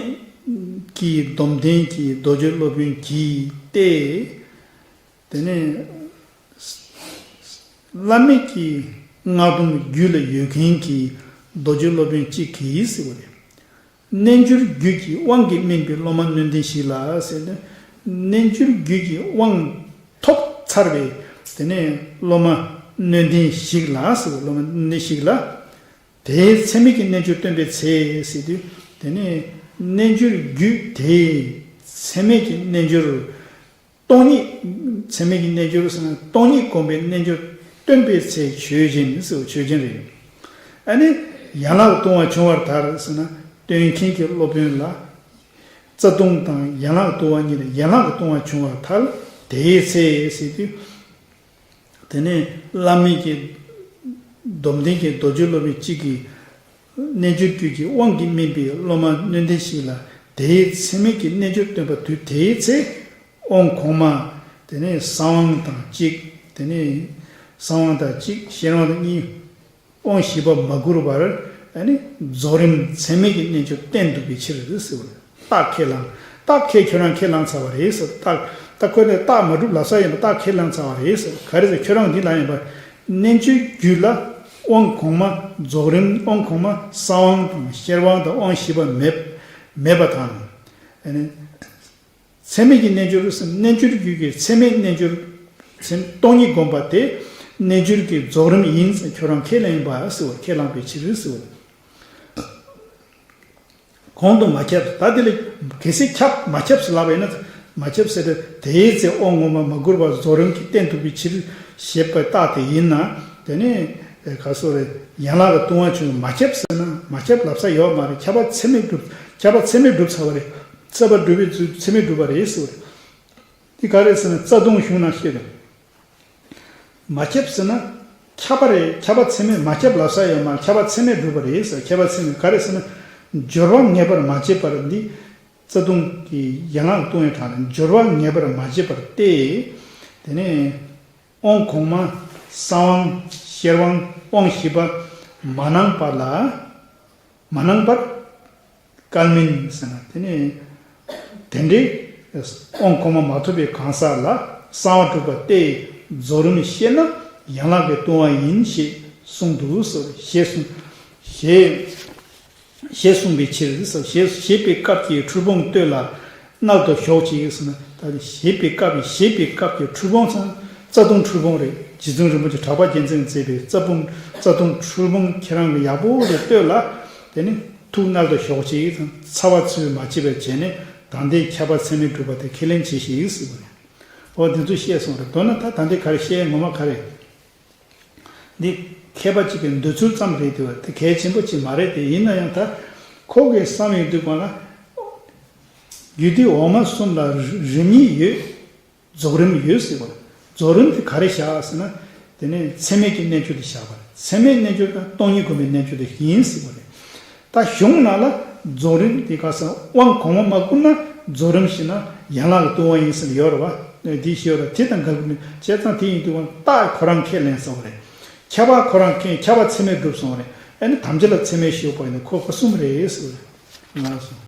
ཀྱི་སྡོམ་ལྡན་གྱི་རྡོ་རྗེ་སློབ་དཔོན་གྱིས་ཏེ། དེ་ནས་བླ་མེད་ཀྱི་སྔགས་སྡོམ་རྒྱུད་ལ་ཡོད་མཁན་གྱི་རྡོ་རྗེ་སློབ་དཔོན་གཅིག་གིས་ཟེར་བ་རེད། རྣལ་འབྱོར་རྒྱུད་ཀྱི་དབང་གིས་སྨིན་པའི་སློབ་མ་སྣོད་ལྡན་ཞིག་ལ་ཟེར་ནས། རྣལ་འབྱོར་རྒྱུད་ཀྱི་དབང་ཐོབ་ཚར་བའི་དེ་ནས་སློབ་མ་སྣོད་ལྡན་ཞིག་ལ་ཟེར་བ། སློབ་མ་སྣོད་ལྡན་ཞིག་ལ། དེའི་ཚད་མིན་གྱི་རྣལ་འབྱོར་སྟོན་པའི་ཚེ་ཟེར་དུས། དེ་ནས་རྣལ་འབྱོར་རྒྱུད་དེའི་ཚད་མིན་གྱི་རྣལ་འབྱོར། སྟོང་ཉིད། ཚད་མིན་གྱི་རྣལ་འབྱོར་ཟེར་ན་སྟོང་ཉིད་སྒོམ་པའི་རྣལ་འབྱོར་སྟོན་པའི་ཚེ་ཆོས་ཅན་ཟེར་བ། ཆོས་ཅན་རེད། ཨ་ནི། ཡན་ལག་ལྟུང་བ་བྱུང་བར་ཐལ་ཟེར་ན། སྟོན་མཁན་གྱི་སློབ་དཔོན་ལ། རྩ་ལྟུང་དང་ཡན་ལག་ལྟུང་བ་གཉིས་ལ་ཡན་ལག་གི་ལྟུང་བ་བྱུང་བར་ཐལ། དེའི་ཚེ་ཟེར་དུས། དེ་ནས་བླ་མེད་ཀྱི་སྡོམ་ལྡན་གྱི་རྡོ་རྗེ་སློབ་དཔོན་གཅིག་གིས། རྣལ་འབྱོར་རྒྱུད་ཀྱི་དབང་གིས་སྨིན་པའི་སློབ་མ་སྣོད་ལྡན་ཞིག་ལ་དེའི་ཚད་མིན་གྱི་རྣལ་འབྱོར་སྟོན་པ་དུས་དེའི་ཚེ། དབང་གོང་མ། དེ་ནས་གསང་དབང་དང་གཅིག་དེ་ནས་གསང་དབང་དང་གཅིག་ཤེར་དབང་དང་གཉིས། དབང་བཞི་པ་མ་བསྐུར་བར། ཨ་ནི། རྫོགས་རིམ་ཚད་མིན་གྱི་རྣལ་འབྱོར་བསྟན་འདུག་པའི་ཕྱིར་ཟེར་བ་རེད། རྟགས་ཁས་བླངས། རྟགས་ཁས་ཁྱོད་རང་ཁས་བླངས་ཚར་བ་རེད་ཟེར། རྟགས། ད་ཁོ་ནས་རྟགས་མ་གྲུབ་ལབ་ས་ཡིན་པ། རྟགས་ཁས་བླངས་ཚར་བ་རེད་ཟེར། ག་རེ་ཟེར། ཁྱོད་རང་འདི་ལ་ཡིན་པ། རྣལ་འབྱོར་རྒྱུད་ལ་དབང་གོང་མ། རྫོགས་རིམ་དབང་གོང་མ་གསང་དབང་དང་ཤེར་དབང་དང་དབང་བཞི་པ་མེད། མེད་པ་དང་། ཨ་ནི། ཚད་མིན་གྱི་རྣལ་འབྱོར་ཟེར། རྣལ་འབྱོར་རྒྱུད་ཀྱི་ཚད་མིན་རྣལ་འབྱོར། ཚད། སྟོང་ཉིད་སྒོམ་པ་དེ་རྣལ་འབྱོར་གྱི་རྫོགས་རིམ་ཡིན་ཟེར་ཁྱོད་རང་ཁས་ལེན་པ་ཟེར་བ། ཁས་བླངས་པའི་ཕྱིར་ཟེར་བ། གོང་དུ་མ་ཁྱབ། ད་དེ་ལ་གལ་སྲིད་ཁྱབ་མ་ཁྱབ་ཟེར་ལབ་པ་ཡིན་ན། མ་ཁྱབ་ཟེར་ཏེ། དེའི་ཚེ་དབང་ངོ་མ་མ་བསྐུར་བར་རྫོགས་རིམ་གྱིས་བསྟན་འདུག་པའི་ཕྱིར་ཞེས་པའི་རྟགས་དེ་ཡིན་ན། དེ་ནི་ག་སོ་རེད། ཡན་ལག་གི་ལྟུང་བ་བྱུང་མ་ཁྱབ་ཟེར་ན་མ་ཁྱབ་ལབ་ས་ཡོད་མ་རེད། ཁྱབ་པ་ཚད་མས་གྲུབ། ཁྱབ་པ་ཚད་མས་གྲུབ་ཚར་བ་རེད། ཚད་པ་གྲུབ་པའི་ཚུལ་ཚད་མས་གྲུབ་པ་རེད་ཟེར་བ་རེད། འདི་ག་རེ་ཟེར་ན་རྩ་ལྟུང་གཞུང་ན་བཤད་དོ། མ་ཁྱབ་ཟེར་ན་ཁྱབ་པ་རེད། ཁྱབ་པ་ཚད་མས་མ་ཁྱབ་ལབ་ས་ཡོད་མ་རེད། ཁྱབ་པ་ཚད་མས་གྲུབ་པ་རེད་ཟེར། ཁྱབ་པ་ཚད་མས་ག་རེ་ཟེར་ན། སྦྱོར་བ་ངེས་པར་མ་བྱས་པར་འདི། རྩ་ལྟུང་གི་ཡན་ལག་ལྟུང་བའི་གྲངས་ལ་སྦྱོར་བ་ངེས་པར་མ་བྱས་པར་ཏེ། དེ་ནས་དབང་གོང་མ། གསང་དབང་། ཤེར་དབང་། དབང་བཞི་པ། མ་གནང་པ་ལ། མ་གནང་པར། བསྐལ་མིན་ཟེར་ན་དེ་ནི། དེ་འདྲའི་དབང་གོང་མ་མ་ཐོབ་པའི་གང་ཟག་ལ་གསང་བ་གྲུབ་པ་སྟེ། རྫོགས་རིམ་ཤེས་ན་ཡན་ལག་གི་ལྟུང་བ་ཡིན་ཞེས་གསུངས་འདུག་ཟེར། ཞེས་གསུངས། ཞེས། ཞེས་གསུངས་པའི་ཕྱིར་ཟེར། ཞེས་ཞེས་པའི་སྐབས་ཀྱི་འཁྲུལ་སྤོང་ལྟོས་ལ། མནལ་དུ་ཞོག་ཅིག་ཟེར་ན། ད་ནི་ཞེས་པའི་སྐབས་ཀྱི་ཞེས་པའི་སྐབས་ཀྱི་འཁྲུལ་སྤོང་ཚང་རྩ་ལྟུང་འཁྲུལ་སྤོང་རེད། རྗེ་བཙུན་རིན་པོ་ཆེ་གྲགས་པ་རྒྱལ་མཚན་མཛད་པའི་རྩ་སྤོང་རྩ་ལྟུང་འཁྲུལ་སྤོང་ཁྱེད་རང་གིས་ཡག་པོ་རེ་ལྟོས་ལ། དེ་ནི་ཐུགས་མནལ་དུ་ཞོག་ཅིག་དང་། ཚ་བ་ཚུད་མ་བྱེད་པ་བྱས་ནས་ད་ལྟའི་ཁྱབ་པ་ཚད་མས་གྲུབ་པ་དེ་ཁས་ལེན་བྱེད་ཞིག་ཟེར་བ་རེད། འོ་དེ་ཚོ་བཤད་སོང་རེད། མདོར་ན་ད་ད་ལྟའི་ག་རེ་བཤད་ངོ་མ་ག་རེ། འདི་མཁས་པ་གཅིག་གི་འདོད་ཚུལ་ཙམ་རེད་དེ་བ། དེ་གལ་ཆེན་པོ་ཅིག་མ་རེད་དེ། ཡིན་ན་ཡང་ད་ཁོ་གི་བསམ་ཡོད་དུས་གང་ལ། རྒྱུད་སྡེ་འོག་མ་གསུམ་ལ་རིམ་གཉིས་ཡོད། རྫོགས་རིམ་ཡོད་ཟེར་བ་རེད། རྫོགས་རིམ་དེ་ག་རེ་བཞག་ཟེར་ན། དེ་ནས་ཚད་མེད་ཀྱི་རྣལ་འབྱོར་དེ་བཞག་པ་རེད། ཚད་མེད་རྣལ་འབྱོར་དང་སྟོང་ཉིད་སྒོམ་པའི་རྣལ་འབྱོར་དེ་ཡིན་ཟེར་བ་རེད། ད་གཞུང་ནང་ལ་རྫོགས་རིམ་དེ་ག་ས་དབང་གོང་མ་མ་བསྐུར་ན་རྫོགས་རིམ་ཞེ་ན་ཡན་ལག་གི་ལྟུང་བ་ཡིན་ཟེར་ཡོད་རེད་བ། འདི་ཞེས་ཡོད་རེད། དེ་དང་འགལ་གྱི་མེད། བྱས་ཙང་དེ་ཡིན་དུས་དབང་རྟགས་ཁོ་རང་ཁས་ལེན་ཟེར་བ་རེད། ཁྱབ་པ་ཁོ་རང་ཁས། ཁྱབ་པ་ཚད་མས་གྲུབ་སོང་བ་རེད། ཨ་ནི་དམ་བཅའ་ལ་ཚད་མས་ཞུགས་པ་ཡིན་ན་ཁོ་ཁོ་གསུམ་རེད་ཟེར་བ་རེད། ལགས་སོ།